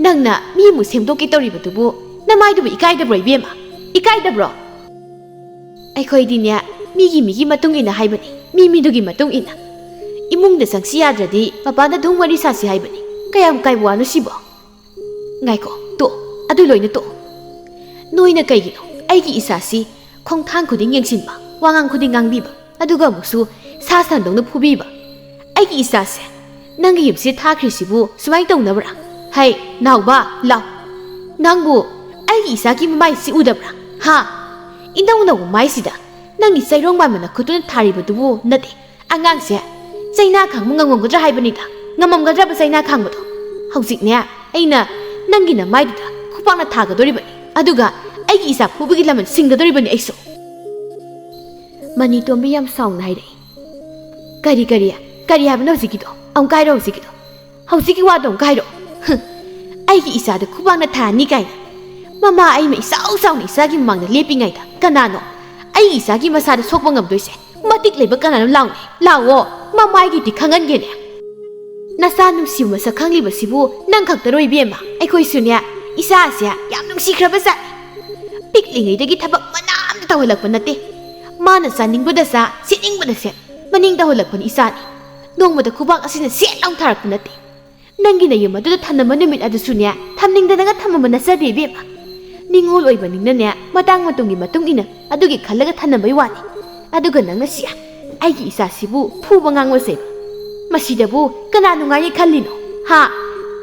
ꯅꯪꯅ ꯃꯤ ꯑꯃꯨꯛ ꯁꯦꯝꯗꯣꯛꯀꯦ ꯇꯧꯔꯤꯕꯗꯨꯕꯨ ꯅꯃꯥꯏꯗꯨꯕꯨ ꯏꯀꯥꯏꯗꯕ꯭ꯔꯣ, ꯏꯕꯦꯝꯃ? ꯏꯀꯥꯏꯗꯕ꯭ꯔꯣ?" "ꯑꯩꯈꯣꯏꯗꯤꯅꯦ, ꯃꯤꯒꯤ ꯃꯤꯒꯤ ꯃꯇꯨꯡ ꯏꯟꯅ ꯍꯥꯏꯕꯅꯤ, ꯃꯤ ꯃꯤꯗꯨꯒꯤ ꯃꯇꯨꯡ ꯏꯟꯅ꯫ ꯏꯃꯨꯡꯗ ꯆꯪꯁꯤ ꯌꯥꯗ꯭ꯔꯗꯤ ꯃꯄꯥꯟꯗ ꯑꯗꯨꯝ ꯋꯥꯔꯤ ꯁꯥꯁꯤ ꯍꯥꯏꯕꯅꯤ꯫ ꯀꯌꯥꯝ ꯀꯥꯏꯕ ꯋꯥꯅꯣ ꯁꯤꯕꯣ?" "ꯉꯥꯏꯈꯣ, ꯇꯣꯛ, ꯑꯗꯨ ꯂꯣꯏꯅ ꯇꯣꯛ꯫ ꯅꯣꯏꯅ ꯀꯩꯒꯤꯅꯣ ꯑꯩꯒꯤ ꯏꯆꯥꯁꯤ ꯈꯣꯡꯊꯥꯡ ꯈꯨꯗꯤꯡ ꯌꯦꯡꯁꯤꯟꯕ, ꯋꯥꯉꯥꯡ ꯈꯨꯗꯤꯡ ꯉꯥꯡꯕꯤꯕ, ꯑꯗꯨꯒ ꯑꯃꯨꯛꯁꯨ ꯁꯥ ꯁꯟꯗꯧꯅ ꯐꯨꯕꯤꯕ? ꯑꯩꯒꯤ ꯏꯆꯥꯁꯦ ꯅꯪꯒꯤ ꯌꯨꯝꯁꯤꯗ ꯊꯥꯈ꯭ꯔꯤꯁꯤꯕꯨ ꯁꯨꯃꯥꯏꯅ ꯇꯧꯅꯕ꯭ꯔꯥ? ꯍꯩ, ꯅꯥꯎꯕ, ꯂꯥꯎ꯫ ꯅꯪꯕꯨ ꯑꯩꯒꯤ ꯏꯆꯥꯒꯤ ꯃꯃꯥꯏꯁꯤ ꯎꯗꯕ꯭ꯔꯥ? ꯍꯥ? ꯏꯅꯧ ꯅꯧꯕ ꯃꯥꯏꯁꯤꯗ ꯅꯪꯒꯤ ꯆꯩꯔꯣꯡ ꯃꯥꯟꯕ ꯅꯈꯨꯠꯇꯨꯅ ꯊꯥꯔꯤꯕꯗꯨꯕꯨ ꯅꯠꯇꯦ, ꯑꯉꯥꯡꯁꯦ ꯆꯩꯅꯥ ꯈꯥꯡꯕ ꯉꯝꯃꯝꯒꯗ꯭ꯔꯥ ꯍꯥꯏꯕꯅꯤꯗ꯫ ꯉꯝꯃꯝꯒꯗ꯭ꯔꯕ ꯆꯩꯅꯥ ꯈꯥꯡꯕꯗꯣ? ꯍꯧꯖꯤꯛꯅꯦ, ꯑꯩꯅ ꯅꯪꯒꯤ ꯅꯃꯥꯏꯗꯨꯗ ꯈꯨꯄꯥꯛꯅ ꯊꯥꯒꯗꯣꯔꯤꯕꯅꯤ, ꯑꯗꯨꯒ ꯑꯩꯒꯤ ꯏꯆꯥ ꯐꯨꯕꯒꯤ ꯂꯃꯟ ꯁꯤꯡꯒꯗꯣꯔꯤꯕꯅꯤ ꯑꯩꯁꯨ꯫ ꯃꯅꯤꯇꯣꯝꯕꯤ ꯌꯥꯝ ꯁꯥꯎꯅ ꯍꯥꯏꯔꯛꯏ꯫ "ꯀꯔꯤ, ꯀꯔꯤ, ꯀꯔꯤ ꯍꯥꯏꯕꯅꯣ ꯍꯧꯖꯤꯛꯀꯤꯗꯣ? ꯑꯃꯨꯛ ꯍꯥꯏꯔꯣ ꯍꯧꯖꯤꯛꯀꯤꯗꯣ꯫ ꯍꯧꯖꯤꯛꯀꯤ ꯋꯥꯗꯣ ꯑꯃꯨꯛ ꯍꯥꯏꯔꯣ꯫ ꯍꯨꯝ, ꯑꯩꯒꯤ ꯏꯆꯥꯗ ꯈꯨꯕꯥꯛꯅ ꯊꯥꯔꯅꯤ ꯀꯥꯏꯅ꯫ ꯃꯃꯥ ꯑꯩꯃ ꯏꯆꯥꯎ ꯆꯥꯎꯅ ꯏꯆꯥꯒꯤ ꯃꯃꯥꯡꯗ ꯂꯦꯞꯄꯤꯉꯩꯗ ꯀꯅꯥꯅꯣ ꯑꯩꯒꯤ ꯏꯆꯥꯒꯤ ꯃꯁꯥꯗ ꯁꯣꯛꯄ ꯉꯝꯗꯣꯏꯁꯦ? ꯃꯇꯤꯛ ꯂꯩꯕ ꯀꯅꯥꯅꯣ? ꯂꯥꯎꯅꯦ, ꯂꯥꯎꯑꯣ, ꯃꯃꯥꯏꯒꯤꯗꯤ ꯈꯪꯍꯟꯒꯦꯅꯦ꯫ ꯅꯆꯥ ꯅꯨꯡꯁꯤꯕ ꯃꯁꯛ ꯈꯪꯂꯤꯕꯁꯤꯕꯨ ꯅꯪ ꯈꯛꯇꯔꯣ ꯏꯕꯦꯝꯃ? ꯑꯩꯈꯣꯏꯁꯨꯅꯦ, ꯏꯆꯥꯁꯦ ꯌꯥꯝ ꯅꯨꯡꯁꯤꯈ꯭ꯔꯕ ꯖꯥꯠꯅꯤ꯫ ꯄꯤꯛꯂꯤꯉꯩꯗꯒꯤ ꯊꯕꯛ ꯃꯅꯥ ꯑꯝꯇ ꯇꯧꯍꯜꯂꯛꯄ ꯅꯠꯇꯦ꯫ ꯃꯥꯅ ꯆꯥꯅꯤꯡꯕꯗ ꯆꯥ, ꯁꯦꯠꯅꯤꯡꯕꯗ ꯁꯦꯠ, ꯃꯅꯤꯡ ꯇꯧꯍꯜꯂꯛꯄꯅꯤ ꯏꯆꯥꯅꯤ꯫ ꯅꯣꯡꯃꯗ ꯈꯨꯕꯥꯛ ꯑꯁꯤꯅ ꯁꯦꯠ ꯂꯥꯎ ꯊꯥꯔꯛꯄ ꯅꯠꯇꯦ꯫ ꯅꯪꯒꯤ ꯅꯌꯨꯝ ꯑꯗꯨꯗ ꯊꯝꯂꯝꯕ ꯅꯨꯃꯤꯠ ꯑꯗꯨꯁꯨꯅꯦ, ꯊꯝꯅꯤꯡꯗꯅꯒ ꯊꯝꯃꯝꯕ ꯅꯠꯆꯗꯦ ꯏꯕꯦꯝꯃ꯫ ꯅꯤꯡꯉꯣꯜ ꯑꯣꯏꯕꯅꯤꯅꯅꯦ, ꯃꯇꯥꯡ ꯃꯇꯝꯒꯤ ꯃꯇꯨꯡ ꯏꯟꯅ ꯑꯗꯨꯒꯤ ꯈꯜꯂꯒ ꯊꯝꯂꯝꯕꯩ ꯋꯥꯅꯤ꯫ ꯑꯗꯨꯒ ꯅꯪꯅ ꯁꯤ ꯑꯩꯒꯤ ꯏꯆꯥꯁꯤꯕꯨ ꯐꯨꯕ ꯉꯥꯡꯕꯁꯦ, ꯃꯁꯤꯗꯕꯨ ꯀꯅꯥ ꯅꯨꯡꯉꯥꯏꯅꯤ ꯈꯜꯂꯤꯅꯣ? ꯍꯥ?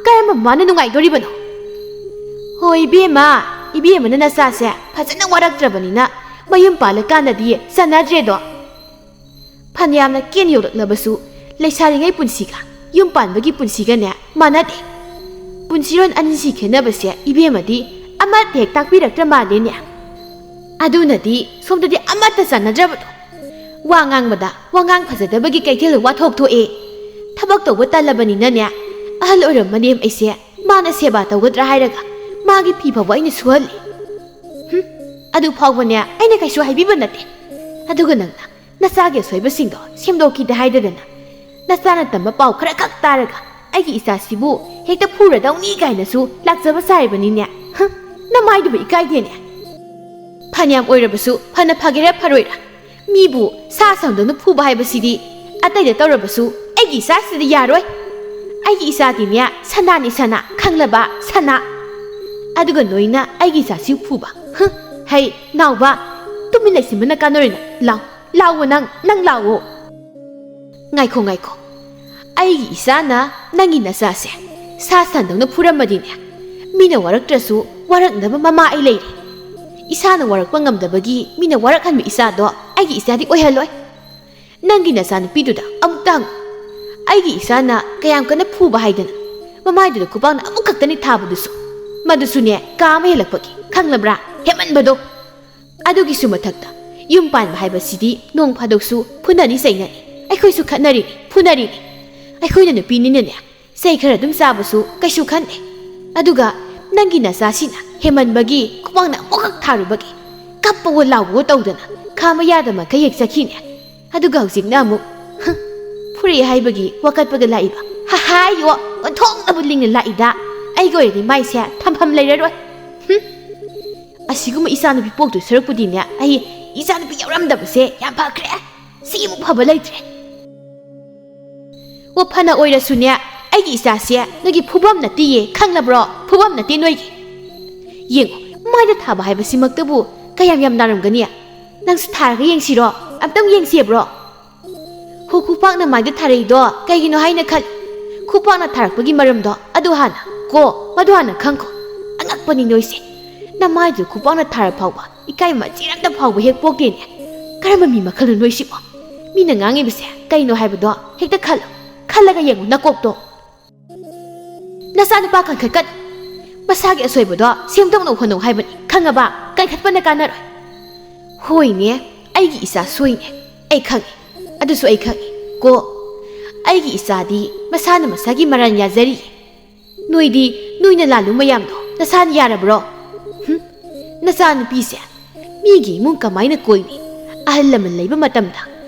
ꯀꯔꯝꯕ ꯃꯃꯥꯅ ꯅꯨꯡꯉꯥꯏꯗꯣꯔꯤꯕꯅꯣ? ꯍꯣꯏ ꯏꯕꯦꯝꯃ, ꯏꯕꯦꯝꯃꯅ ꯅꯆꯥꯁꯦ ꯐꯖꯅ ꯋꯥꯔꯛꯇ꯭ꯔꯕꯅꯤꯅ ꯃꯌꯨꯝ ꯄꯥꯜꯂꯀꯥꯟꯗꯗꯤ ꯆꯥꯟꯅꯗ꯭ꯔꯦꯗꯣ꯫ ꯐꯅꯌꯥꯝꯅ ꯀꯦꯟ ꯌꯧꯔꯛꯂꯕꯁꯨ ꯂꯩꯁꯥꯔꯤꯉꯩ ꯄꯨꯟꯁꯤꯒ ꯌꯨꯝ ꯄꯥꯟꯕꯒꯤ ꯄꯨꯟꯁꯤꯒꯅꯦ ꯃꯥꯟꯅꯗꯦ꯫ ꯄꯨꯟꯁꯤꯔꯣꯟ ꯑꯅꯤꯁꯤ ꯈꯦꯠꯅꯕꯁꯦ ꯏꯕꯦꯝꯃꯗꯤ ꯑꯃꯠꯇ ꯍꯦꯛ ꯇꯥꯛꯄꯤꯔꯛꯇ꯭ꯔ ꯃꯥꯜꯂꯦꯅꯦ꯫ ꯑꯗꯨꯅꯗꯤ ꯁꯣꯝꯗꯗꯤ ꯑꯃꯠꯇ ꯆꯥꯟꯅꯗ꯭ꯔꯕꯗꯣ꯫ ꯋꯥ ꯉꯥꯡꯕꯗ ꯋꯥꯉꯥꯡ ꯐꯖꯗꯕꯒꯤ ꯀꯩꯊꯦꯜ ꯋꯥꯊꯣꯛ ꯊꯣꯛꯑꯦ꯫ ꯊꯕꯛ ꯇꯧꯕ ꯇꯜꯂꯕꯅꯤꯅꯅꯦ, ꯑꯍꯜ ꯑꯣꯏꯔꯝꯕꯅꯦꯝ ꯑꯩꯁꯦ ꯃꯥꯅ ꯁꯦꯕꯥ ꯇꯧꯒꯗ꯭ꯔꯥ ꯍꯥꯏꯔꯒ ꯃꯥꯒꯤ ꯐꯤ ꯐꯥꯎꯕ ꯑꯩꯅ ꯁꯨꯍꯜꯂꯤ꯫ ꯍꯨꯝ, ꯑꯗꯨ ꯐꯥꯎꯕꯅꯦ ꯑꯩꯅ ꯀꯩꯁꯨ ꯍꯥꯏꯕꯤꯕ ꯅꯠꯇꯦ꯫ ꯑꯗꯨꯒ ꯅꯪꯅ ꯅꯆꯥꯒꯤ ꯑꯁꯣꯏꯕꯁꯤꯡꯗꯣ ꯁꯦꯝꯗꯣꯛꯈꯤꯗꯦ ꯍꯥꯏꯗꯗꯅ, ꯅꯆꯥꯅ ꯇꯝꯕ ꯄꯥꯎ ꯈꯔ ꯈꯛ ꯇꯥꯔꯒ ꯑꯩꯒꯤ ꯏꯆꯥꯁꯤꯕꯨ ꯍꯦꯛꯇ ꯐꯨꯔꯗꯧꯅꯤ ꯀꯥꯏꯅꯁꯨ ꯂꯥꯛꯆꯕ ꯁꯥꯔꯤꯕꯅꯤꯅꯦ꯫ ꯍꯝ, ꯅꯃꯥꯏꯗꯨꯕꯨ ꯏꯀꯥꯏꯗꯦꯅꯦ꯫ ꯐꯅꯌꯥꯝ ꯑꯣꯏꯔꯕꯁꯨ, ꯐꯅ ꯐꯒꯦꯔꯥ ꯐꯔꯣꯏꯔꯥ, ꯃꯤꯕꯨ ꯁꯥ ꯁꯟꯗꯧꯅ ꯐꯨꯕ ꯍꯥꯏꯕꯁꯤꯗꯤ ꯑꯇꯩꯗ ꯇꯧꯔꯕꯁꯨ ꯑꯩꯒꯤ ꯏꯆꯥꯁꯤꯗꯤ ꯌꯥꯔꯣꯏ꯫ ꯑꯩꯒꯤ ꯏꯆꯥꯗꯤꯅꯦ ꯁꯅꯥꯅꯤ ꯁꯅꯥ, ꯈꯪꯂꯕ? ꯁꯅꯥ꯫ ꯑꯗꯨꯒ ꯅꯣꯏꯅ ꯑꯩꯒꯤ ꯏꯆꯥꯁꯤ ꯐꯨꯕ꯫ ꯍꯨꯝ, ꯍꯩ, ꯅꯥꯎꯕ, ꯇꯨꯃꯤꯟ ꯂꯩꯁꯤꯟꯕꯅ ꯀꯥꯟꯅꯔꯣꯏ ꯅꯪ꯫ ꯂꯥꯎ, ꯂꯥꯎꯑꯣ ꯅꯪ, ꯅꯪ ꯂꯥꯎꯑꯣ꯫ ꯉꯥꯏꯈꯣ, ꯉꯥꯏꯈꯣ꯫ ꯑꯩꯒꯤ ꯏꯆꯥꯅ ꯅꯪꯒꯤ ꯅꯆꯥꯁꯦ ꯁꯥ ꯁꯟꯗꯧꯅ ꯐꯨꯔꯝꯃꯗꯤꯅꯦ, ꯃꯤꯅ ꯋꯥꯔꯛꯇ꯭ꯔꯁꯨ ꯋꯥꯔꯛꯅꯕ ꯃꯃꯥ ꯑꯩ ꯂꯩꯔꯦ꯫ ꯏꯁꯥꯅ ꯋꯥꯔꯛꯄ ꯉꯝꯗꯕꯒꯤ ꯃꯤꯅ ꯋꯥꯔꯛꯍꯟꯕ ꯏꯆꯥꯗꯣ ꯑꯩꯒꯤ ꯏꯆꯥꯗꯤ ꯑꯣꯏꯍꯜꯂꯣꯏ꯫ ꯅꯪꯒꯤ ꯅꯆꯥꯅꯨꯄꯤꯗꯨꯗ ꯑꯃꯨꯛꯇ ꯍꯪꯉꯨ꯫ ꯑꯩꯒꯤ ꯏꯆꯥꯅ ꯀꯌꯥꯝ ꯀꯟꯅ ꯐꯨꯕ ꯍꯥꯏꯗꯅ ꯃꯃꯥꯏꯗꯨꯗ ꯈꯨꯄꯥꯛꯅ ꯑꯃꯨꯛꯈꯛꯇꯅꯤ ꯊꯥꯕꯗꯨꯁꯨ꯫ ꯃꯗꯨꯁꯨꯅꯦ ꯀꯥ ꯑꯃ ꯍꯦꯜꯂꯛꯄꯒꯤ, ꯈꯪꯂꯕ꯭ꯔꯥ? ꯍꯦꯟꯃꯟꯕꯗꯣ꯫ ꯑꯗꯨꯒꯤꯁꯨ ꯃꯊꯛꯇ ꯌꯨꯝ ꯄꯥꯟꯕ ꯍꯥꯏꯕꯁꯤꯗꯤ ꯅꯣꯡ ꯐꯥꯗꯣꯛꯁꯨ ꯐꯨꯅꯅꯤ ꯆꯩꯅꯅꯤ꯫ ꯑꯩꯈꯣꯏꯁꯨ ꯈꯠꯅꯔꯤꯅꯤ, ꯐꯨꯅꯔꯤꯅꯤ꯫ ꯑꯩꯈꯣꯏꯅ ꯅꯨꯄꯤꯅꯤꯅꯅꯦ, ꯆꯩ ꯈꯔ ꯑꯗꯨꯝ ꯆꯥꯕꯁꯨ ꯀꯩꯁꯨ ꯈꯟꯗꯦ꯫ ꯑꯗꯨꯒ ꯅꯪꯒꯤ ꯅꯆꯥꯁꯤꯅ ꯍꯦꯟꯃꯟꯕꯒꯤ ꯈꯨꯄꯥꯛꯅ ꯑꯃꯨꯛꯈꯛ ꯊꯥꯔꯨꯕꯒꯤ ꯀꯞꯄꯋꯣ ꯂꯥꯎꯕꯋꯣ ꯇꯧꯗꯅ ꯈꯥ ꯃꯌꯥꯗ ꯃꯈꯩ ꯍꯦꯛ ꯆꯠꯈꯤꯅꯦ꯫ ꯑꯗꯨꯒ ꯍꯧꯖꯤꯛꯅ ꯑꯃꯨꯛ, ꯍ, ꯐꯨꯔꯛꯑꯦ ꯍꯥꯏꯕꯒꯤ ꯋꯥꯀꯠꯄꯒ ꯂꯥꯛꯏꯕ꯫ ꯍ, ꯍꯥꯏꯌꯣ, ꯑꯣꯟꯊꯣꯛꯅꯕꯨ ꯂꯤꯡꯅ ꯂꯥꯛꯏꯗ꯫ ꯑꯩꯒ ꯑꯣꯏꯔꯗꯤ ꯃꯥꯏꯁꯦ ꯊꯝꯐꯝ ꯂꯩꯔꯔꯣꯏ꯫ ꯍꯨꯝ, ꯑꯁꯤꯒꯨꯝꯕ ꯏꯆꯥꯅꯨꯄꯤ ꯄꯣꯛꯇꯣꯏ ꯁꯔꯨꯛꯄꯨꯗꯤꯅꯦ, ꯑꯩ ꯏꯆꯥꯅꯨꯄꯤ ꯌꯥꯎꯔꯝꯗꯕꯁꯦ ꯌꯥꯝ ꯐꯈ꯭ꯔꯦ꯫ ꯁꯤꯃꯨꯛ ꯐꯕ ꯂꯩꯇ꯭ꯔꯦ꯫ ꯑꯣ, ꯐꯅ ꯑꯣꯏꯔꯁꯨꯅꯦ, ꯑꯩꯒꯤ ꯏꯆꯥꯁꯦ ꯅꯣꯏꯒꯤ ꯐꯨꯐꯝ ꯅꯠꯇꯦꯌꯦ, ꯈꯪꯂꯕ꯭ꯔꯣ? ꯐꯨꯐꯝ ꯅꯠꯇꯦ ꯅꯣꯏꯒꯤ꯫ ꯌꯦꯡꯉꯣ, ꯃꯥꯏꯗ ꯊꯥꯕ ꯍꯥꯏꯕꯁꯤꯃꯛꯇꯕꯨ ꯀꯌꯥꯝ ꯌꯥꯝ ꯅꯥꯔꯝꯒꯅꯤ? ꯅꯪꯁꯨ ꯊꯥꯔꯒ ꯌꯦꯡꯁꯤꯔꯣ? ꯑꯝꯇꯪ ꯌꯦꯡꯁꯦꯕ꯭ꯔꯣ? ꯍꯣ, ꯈꯨꯄꯥꯛꯅ ꯃꯥꯏꯗ ꯊꯥꯔꯛꯏꯗꯣ ꯀꯩꯒꯤꯅꯣ ꯍꯥꯏꯅ ꯈꯜꯂꯤ꯫ ꯈꯨꯄꯥꯛꯅ ꯊꯥꯔꯛꯄꯒꯤ ꯃꯔꯝꯗꯣ ꯑꯗꯨ ꯍꯥꯟꯅ ꯀꯣ, ꯃꯗꯨ ꯍꯥꯟꯅ ꯈꯪꯈꯣ꯫ ꯑꯉꯛꯄꯅꯤ ꯅꯣꯏꯁꯦ꯫ ꯅꯃꯥꯏꯗꯨ ꯈꯨꯄꯥꯛꯅ ꯊꯥꯔ ꯐꯥꯎꯕ ꯏꯀꯥꯏ ꯃꯆꯦꯠ ꯑꯝꯇ ꯐꯥꯎꯕ ꯍꯦꯛ ꯄꯣꯛꯇꯦꯅꯦ꯫ ꯀꯔꯝꯕ ꯃꯤ ꯃꯈꯜꯅꯣ ꯅꯣꯏꯁꯤꯕꯣ? ꯃꯤꯅ ꯉꯥꯡꯉꯤꯕꯁꯦ ꯀꯩꯅꯣ ꯍꯥꯏꯕꯗꯣ ꯍꯦꯛꯇ ꯈꯜꯂꯣ꯫ ꯈꯜꯂꯒ ꯌꯦꯡꯉꯨ ꯅꯀꯣꯛꯇꯣ꯫ ꯅꯆꯥꯅꯨꯄꯥ ꯀꯟꯈꯠꯀꯅꯨ꯫ ꯃꯁꯥꯒꯤ ꯑꯁꯣꯏꯕꯗꯣ ꯁꯦꯝꯗꯣꯛꯅꯕ ꯍꯣꯠꯅꯧ ꯍꯥꯏꯕꯅꯤ, ꯈꯪꯉꯕ? ꯀꯟꯈꯠꯄꯅ ꯀꯥꯟꯅꯔꯣꯏ꯫ ꯍꯣꯏꯅꯦ, ꯑꯩꯒꯤ ꯏꯆꯥ ꯁꯣꯏꯅꯦ꯫ ꯑꯩ ꯈꯪꯉꯤ꯫ ꯑꯗꯨꯁꯨ ꯑꯩ ꯈꯪꯉꯤ ꯀꯣ꯫ ꯑꯩꯒꯤ ꯏꯆꯥꯗꯤ ꯃꯁꯥꯅ ꯃꯁꯥꯒꯤ ꯃꯔꯥꯟ ꯌꯥꯖꯔꯤ꯫ ꯅꯣꯏꯗꯤ ꯅꯣꯏꯅ ꯂꯥꯜꯂꯨ ꯃꯌꯥꯝꯗꯣ ꯅꯁꯥꯅ ꯌꯥꯔꯕ꯭ꯔꯣ? ꯍꯨꯝ? ꯅꯆꯥꯅꯨꯄꯤꯁꯦ ꯃꯤꯒꯤ ꯏꯃꯨꯡ ꯀꯃꯥꯏꯅ ꯀꯣꯏꯅꯤ? ꯑꯍꯜ ꯂꯃꯟ ꯂꯩꯕ ꯃꯇꯝꯗ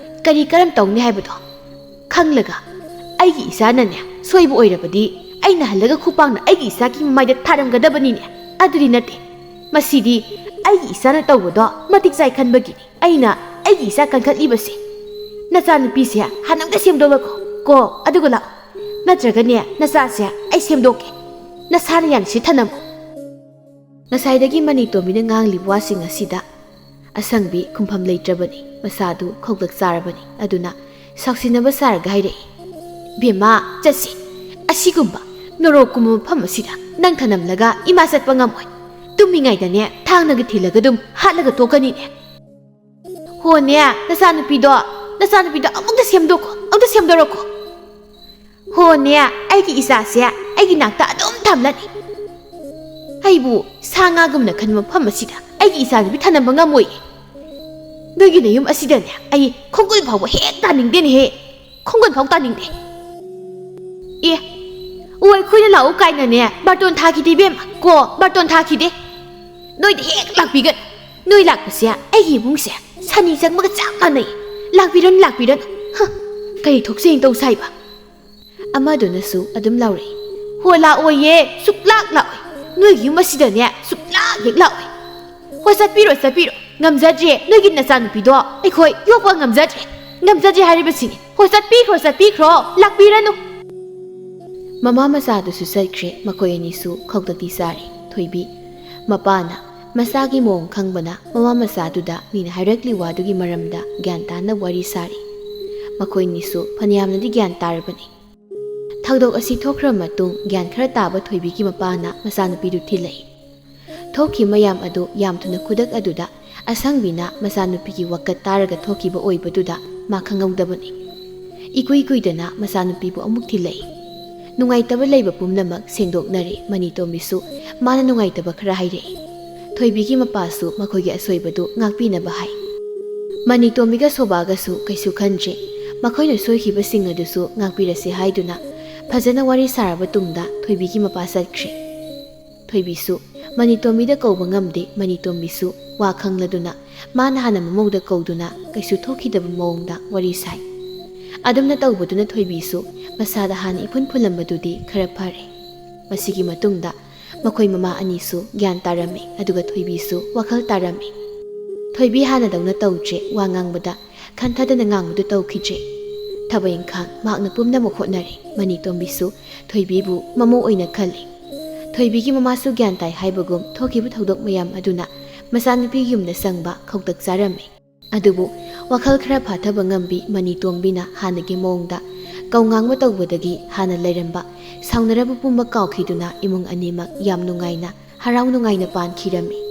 ꯀꯔꯤ ꯀꯔꯝ ꯇꯧꯅꯤ ꯍꯥꯏꯕꯗꯣ ꯈꯪꯂꯒ ꯑꯩꯒꯤ ꯏꯆꯥꯅꯅꯦ ꯁꯣꯏꯕ ꯑꯣꯏꯔꯕꯗꯤ ꯑꯩꯅ ꯍꯜꯂꯒ ꯈꯨꯄꯥꯛꯅ ꯑꯩꯒꯤ ꯏꯆꯥꯒꯤ ꯃꯃꯥꯏꯗ ꯊꯥꯔꯝꯒꯗꯕꯅꯤꯅꯦ꯫ ꯑꯗꯨꯗꯤ ꯅꯠꯇꯦ꯫ ꯃꯁꯤꯗꯤ ꯑꯩꯒꯤ ꯏꯆꯥꯅ ꯇꯧꯕꯗꯣ ꯃꯇꯤꯛ ꯆꯥꯏ ꯈꯟꯕꯒꯤꯅꯤ ꯑꯩꯅ ꯑꯩꯒꯤ ꯏꯆꯥ ꯀꯟꯈꯠꯂꯤꯕꯁꯦ꯫ ꯅꯆꯥꯅꯨꯄꯤꯁꯦ ꯍꯥꯟꯅ ꯑꯝꯇ ꯁꯦꯝꯗꯣꯛꯂꯛꯈꯣ ꯀꯣ, ꯑꯗꯨꯒ ꯂꯥꯛꯑꯣ꯫ ꯅꯠꯇ꯭ꯔꯒꯅꯦ ꯅꯆꯥꯁꯦ ꯑꯩ ꯁꯦꯝꯗꯣꯛꯀꯦ꯫ ꯅꯁꯥꯅ ꯌꯥꯅꯁꯤ ꯊꯅꯝꯃꯨ꯫ ꯉꯁꯥꯏꯗꯒꯤ ꯃꯅꯤꯇꯣꯝꯕꯤꯅ ꯉꯥꯡꯂꯤꯕ ꯋꯥꯁꯤꯡ ꯑꯁꯤꯗ ꯑꯁꯪꯕꯤ ꯈꯨꯝꯐꯝ ꯂꯩꯇ꯭ꯔꯕꯅꯤ꯫ ꯃꯁꯥꯗꯨ ꯈꯧꯇꯛ ꯆꯥꯔꯕꯅꯤ꯫ ꯑꯗꯨꯅ ꯁꯥꯎꯁꯤꯟꯅꯕ ꯁꯥꯔꯒ ꯍꯥꯏꯔꯛꯏ, "ꯕꯦꯝꯃ, ꯆꯠꯁꯤ꯫ ꯑꯁꯤꯒꯨꯝꯕ ꯅꯣꯔꯣꯛꯀꯨꯝꯕ ꯃꯐꯝ ꯑꯁꯤꯗ ꯅꯪ ꯊꯅꯝꯂꯒ ꯏꯃꯥ ꯆꯠꯄ ꯉꯝꯃꯣꯏ꯫ ꯇꯨꯝꯃꯤꯉꯩꯗꯅꯦ ꯊꯥꯡꯅꯒ ꯊꯤꯜꯂꯒ ꯑꯗꯨꯝ ꯍꯥꯠꯂꯒ ꯇꯣꯛꯀꯅꯤꯅꯦ꯫ ꯍꯣꯅꯦ, ꯅꯆꯥꯅꯨꯄꯤꯗꯣ ꯅꯆꯥꯅꯨꯄꯤꯗꯣ ꯑꯃꯨꯛꯇ ꯁꯦꯝꯗꯣꯛꯈꯣ, ꯑꯃꯨꯛꯇ ꯁꯦꯝꯗꯣꯔꯛꯈꯣ꯫ ꯍꯣꯅꯦ, ꯑꯩꯒꯤ ꯏꯆꯥꯁꯦ ꯑꯩꯒꯤ ꯅꯥꯛꯇ ꯑꯗꯨꯝ ꯊꯝꯂꯅꯤ꯫ ꯑꯩꯕꯨ ꯁꯥ ꯉꯥꯒꯨꯝꯅ ꯈꯟꯕ ꯃꯐꯝ ꯑꯁꯤꯗ ꯑꯩꯒꯤ ꯏꯆꯥꯅꯨꯄꯤ ꯊꯅꯝꯕ ꯉꯝꯃꯣꯏ꯫ ꯅꯣꯏꯒꯤ ꯅꯌꯨꯝ ꯑꯁꯤꯗꯅꯦ ꯑꯩ ꯈꯣꯡꯒꯨꯜ ꯐꯥꯎꯕ ꯍꯦꯛ ꯇꯥꯅꯤꯡꯗꯦꯅꯦꯍꯦ꯫ ꯈꯣꯡꯒꯨꯜ ꯐꯥꯎ ꯇꯥꯅꯤꯡꯗꯦ꯫ ꯑꯦ, ꯑꯣ, ꯑꯩꯈꯣꯏꯅ ꯂꯥꯛꯎ ꯀꯥꯏꯅꯅꯦ ꯕꯥꯔꯇꯣꯟ ꯊꯥꯈꯤꯗꯦ ꯏꯕꯦꯝꯃ꯫ ꯀꯣ, ꯕꯥꯔꯇꯣꯟ ꯊꯥꯈꯤꯗꯦ꯫ ꯅꯣꯏꯗ ꯍꯦꯛ ꯂꯥꯛꯄꯤꯒꯅꯨ꯫ ꯅꯣꯏ ꯂꯥꯛꯄꯁꯦ ꯑꯩꯒꯤ ꯏꯃꯨꯡꯁꯦ ꯁꯅꯤ ꯆꯪꯕꯒ ꯆꯞ ꯃꯥꯟꯅꯩ꯫ ꯂꯥꯛꯄꯤꯔꯅꯨ, ꯂꯥꯛꯄꯤꯔꯅꯨ꯫ ꯍ, ꯀꯔꯤ ꯊꯣꯛꯆꯩꯅ ꯇꯧ ꯁꯥꯏꯕ? ꯑꯃꯗꯨꯅꯁꯨ ꯑꯗꯨꯝ ꯂꯥꯎꯔꯛꯏ꯫ "ꯍꯣ, ꯂꯥꯛꯑꯣꯏꯌꯦ, ꯁꯨꯛꯂꯥꯛ ꯂꯥꯛꯑꯣꯏ꯫ ꯅꯣꯏꯒꯤ ꯌꯨꯝ ꯑꯁꯤꯗꯅꯦ ꯁꯨꯛꯂꯥꯛ ꯍꯦꯛ ꯂꯥꯛꯑꯣꯏ꯫ ꯍꯣ, ꯆꯠꯄꯤꯔꯣ, ꯆꯠꯄꯤꯔꯣ꯫ ꯉꯝꯖꯗ꯭ꯔꯦ, ꯅꯣꯏꯒꯤ ꯅꯆꯥꯅꯨꯄꯤꯗꯣ ꯑꯩꯈꯣꯏ ꯌꯣꯛꯄ ꯉꯝꯖꯗ꯭ꯔꯦ꯫ ꯉꯝꯖꯗ꯭ꯔꯦ ꯍꯥꯏꯔꯤꯕꯁꯤꯅꯤ꯫ ꯍꯣ, ꯆꯠꯄꯤꯈ꯭ꯔꯣ, ꯆꯠꯄꯤꯈ꯭ꯔꯣ, ꯂꯥꯛꯄꯤꯔꯅꯨ꯫" ꯃꯃꯥ ꯃꯆꯥꯗꯨꯁꯨ ꯆꯠꯈ꯭ꯔꯦ꯫ ꯃꯈꯣꯏ ꯑꯅꯤꯁꯨ ꯈꯧꯇꯛꯇꯤ ꯆꯥꯔꯦ꯫ ꯊꯣꯏꯕꯤ ꯃꯄꯥꯅ ꯃꯆꯥꯒꯤ ꯃꯑꯣꯡ ꯈꯪꯕꯅ ꯃꯃꯥ ꯃꯆꯥꯗꯨꯗ ꯃꯤꯅ ꯍꯥꯏꯔꯛꯂꯤ ꯋꯥꯗꯨꯒꯤ ꯃꯔꯝꯗ ꯒ꯭ꯌꯥꯟ ꯇꯥꯅ ꯋꯥꯔꯤ ꯁꯥꯔꯤ꯫ ꯃꯈꯣꯏꯅꯤꯁꯨ ꯐꯅꯌꯥꯝꯅꯗꯤ ꯒ꯭ꯌꯥꯟ ꯇꯥꯔꯕꯅꯤ꯫ ꯊꯧꯗꯣꯛ ꯑꯁꯤ ꯊꯣꯛꯈ꯭ꯔ ꯃꯇꯨꯡ ꯒ꯭ꯌꯥꯟ ꯈꯔ ꯇꯥꯕ ꯊꯣꯏꯕꯤꯒꯤ ꯃꯄꯥꯅ ꯃꯆꯥꯅꯨꯄꯤꯗꯨ ꯊꯤꯜꯂꯛꯏ꯫ ꯊꯣꯛꯈꯤꯕ ꯃꯌꯥꯝ ꯑꯗꯨ ꯌꯥꯝ ꯊꯨꯅ ꯈꯨꯗꯛ ꯑꯗꯨꯗ ꯑꯁꯪꯕꯤꯅ ꯃꯆꯥꯅꯨꯄꯤꯒꯤ ꯋꯥꯀꯠ ꯇꯥꯔꯒ ꯊꯣꯛꯈꯤꯕ ꯑꯣꯏꯕꯗꯨꯗ ꯃꯥ ꯈꯪꯍꯧꯗꯕꯅꯤ꯫ ꯏꯀꯨꯏ ꯀꯨꯏꯗꯅ ꯃꯆꯥꯅꯨꯄꯤꯕꯨ ꯑꯃꯨꯛ ꯊꯤꯜꯂꯛꯏ꯫ ꯅꯨꯡꯉꯥꯏꯇꯕ ꯂꯩꯕ ꯄꯨꯝꯅꯃꯛ ꯁꯦꯡꯗꯣꯛꯅꯔꯦ꯫ ꯃꯅꯤꯇꯣꯝꯕꯤꯁꯨ ꯃꯥꯅ ꯅꯨꯡꯉꯥꯏꯇꯕ ꯈꯔ ꯍꯥꯏꯔꯛꯏ꯫ ꯊꯣꯏꯕꯤꯒꯤ ꯃꯄꯥꯁꯨ ꯃꯈꯣꯏꯒꯤ ꯑꯁꯣꯏꯕꯗꯨ ꯉꯥꯛꯄꯤꯅꯕ ꯍꯥꯏ꯫ ꯃꯅꯤꯇꯣꯝꯕꯤꯒ ꯁꯣꯕꯥꯒꯁꯨ ꯀꯩꯁꯨ ꯈꯟꯗ꯭ꯔꯦ꯫ ꯃꯈꯣꯏꯅ ꯁꯣꯏꯈꯤꯕꯁꯤꯡ ꯑꯗꯨꯁꯨ ꯉꯥꯛꯄꯤꯔꯁꯤ ꯍꯥꯏꯗꯨꯅ ꯐꯖꯅ ꯋꯥꯔꯤ ꯁꯥꯔꯕ ꯇꯨꯡꯗ ꯊꯣꯏꯕꯤꯒꯤ ꯃꯄꯥ ꯆꯠꯈ꯭ꯔꯦ꯫ ꯊꯣꯏꯕꯤꯁꯨ ꯃꯅꯤꯇꯣꯝꯕꯤꯗ ꯀꯧꯕ ꯉꯝꯗꯦ꯫ ꯃꯅꯤꯇꯣꯝꯕꯤꯁꯨ ꯋꯥ ꯈꯪꯂꯗꯨꯅ ꯃꯥꯅ ꯍꯥꯟꯅ ꯃꯃꯧꯗ ꯀꯧꯗꯨꯅ ꯀꯩꯁꯨ ꯊꯣꯛꯈꯤꯗꯕ ꯃꯑꯣꯡꯗ ꯋꯥꯔꯤ ꯁꯥꯏ꯫ ꯑꯗꯨꯝꯅ ꯇꯧꯕꯗꯨꯅ ꯊꯣꯏꯕꯤꯁꯨ ꯃꯁꯥꯗ ꯍꯥꯟꯅ ꯏꯐꯨꯟ ꯐꯨꯜꯂꯝꯕꯗꯨꯗꯤ ꯈꯔ ꯐꯔꯦ꯫ ꯃꯁꯤꯒꯤ ꯃꯇꯨꯡꯗ ꯃꯈꯣꯏ ꯃꯃꯥ ꯑꯅꯤꯁꯨ ꯒ꯭ꯌꯥꯟ ꯇꯥꯔꯝꯃꯤ, ꯑꯗꯨꯒ ꯊꯣꯏꯕꯤꯁꯨ ꯋꯥꯈꯜ ꯇꯥꯔꯝꯃꯤ꯫ ꯊꯣꯏꯕꯤ ꯍꯥꯟꯅꯗꯧꯅ ꯇꯧꯗ꯭ꯔꯦ꯫ ꯋꯥ ꯉꯥꯡꯕꯗ ꯈꯟꯊꯗꯅ ꯉꯥꯡꯕꯗꯨ ꯇꯧꯈꯤꯗ꯭ꯔꯦ꯫ ꯊꯕꯛ ꯏꯪꯈꯥꯡ ꯃꯍꯥꯛꯅ ꯄꯨꯝꯅꯃꯛ ꯍꯣꯠꯅꯔꯦ꯫ ꯃꯅꯤꯇꯣꯝꯕꯤꯁꯨ ꯊꯣꯏꯕꯤꯕꯨ ꯃꯃꯧ ꯑꯣꯏꯅ ꯈꯜꯂꯤ꯫ ꯊꯣꯏꯕꯤꯒꯤ ꯃꯃꯥꯁꯨ ꯒ꯭ꯌꯥꯟ ꯇꯥꯏ ꯍꯥꯏꯕꯒꯨꯝ ꯊꯣꯛꯈꯤꯕ ꯊꯧꯗꯣꯛ ꯃꯌꯥꯝ ꯑꯗꯨꯅ ꯃꯆꯥꯅꯨꯄꯤꯒꯤ ꯌꯨꯝꯗ ꯆꯪꯕ ꯈꯧꯇꯛ ꯆꯥꯔꯝꯃꯤ꯫ ꯑꯗꯨꯕꯨ ꯋꯥꯈꯜ ꯈꯔ ꯐꯥꯊꯕ ꯉꯝꯕꯤ ꯃꯅꯤꯇꯣꯝꯕꯤꯅ ꯍꯥꯟꯅꯒꯤ ꯃꯑꯣꯡꯗ ꯀꯧ ꯉꯥꯡꯕ ꯇꯧꯕꯗꯒꯤ ꯍꯥꯟꯅ ꯂꯩꯔꯝꯕ ꯁꯥꯎꯅꯔꯕ ꯄꯨꯝꯕ ꯀꯥꯎꯈꯤꯗꯨꯅ ꯏꯃꯨꯡ ꯑꯅꯤꯃꯛ ꯌꯥꯝ ꯅꯨꯡꯉꯥꯏꯅ, ꯍꯔꯥꯎ ꯅꯨꯡꯉꯥꯏꯅ ꯄꯥꯟꯈꯤꯔꯝꯃꯤ꯫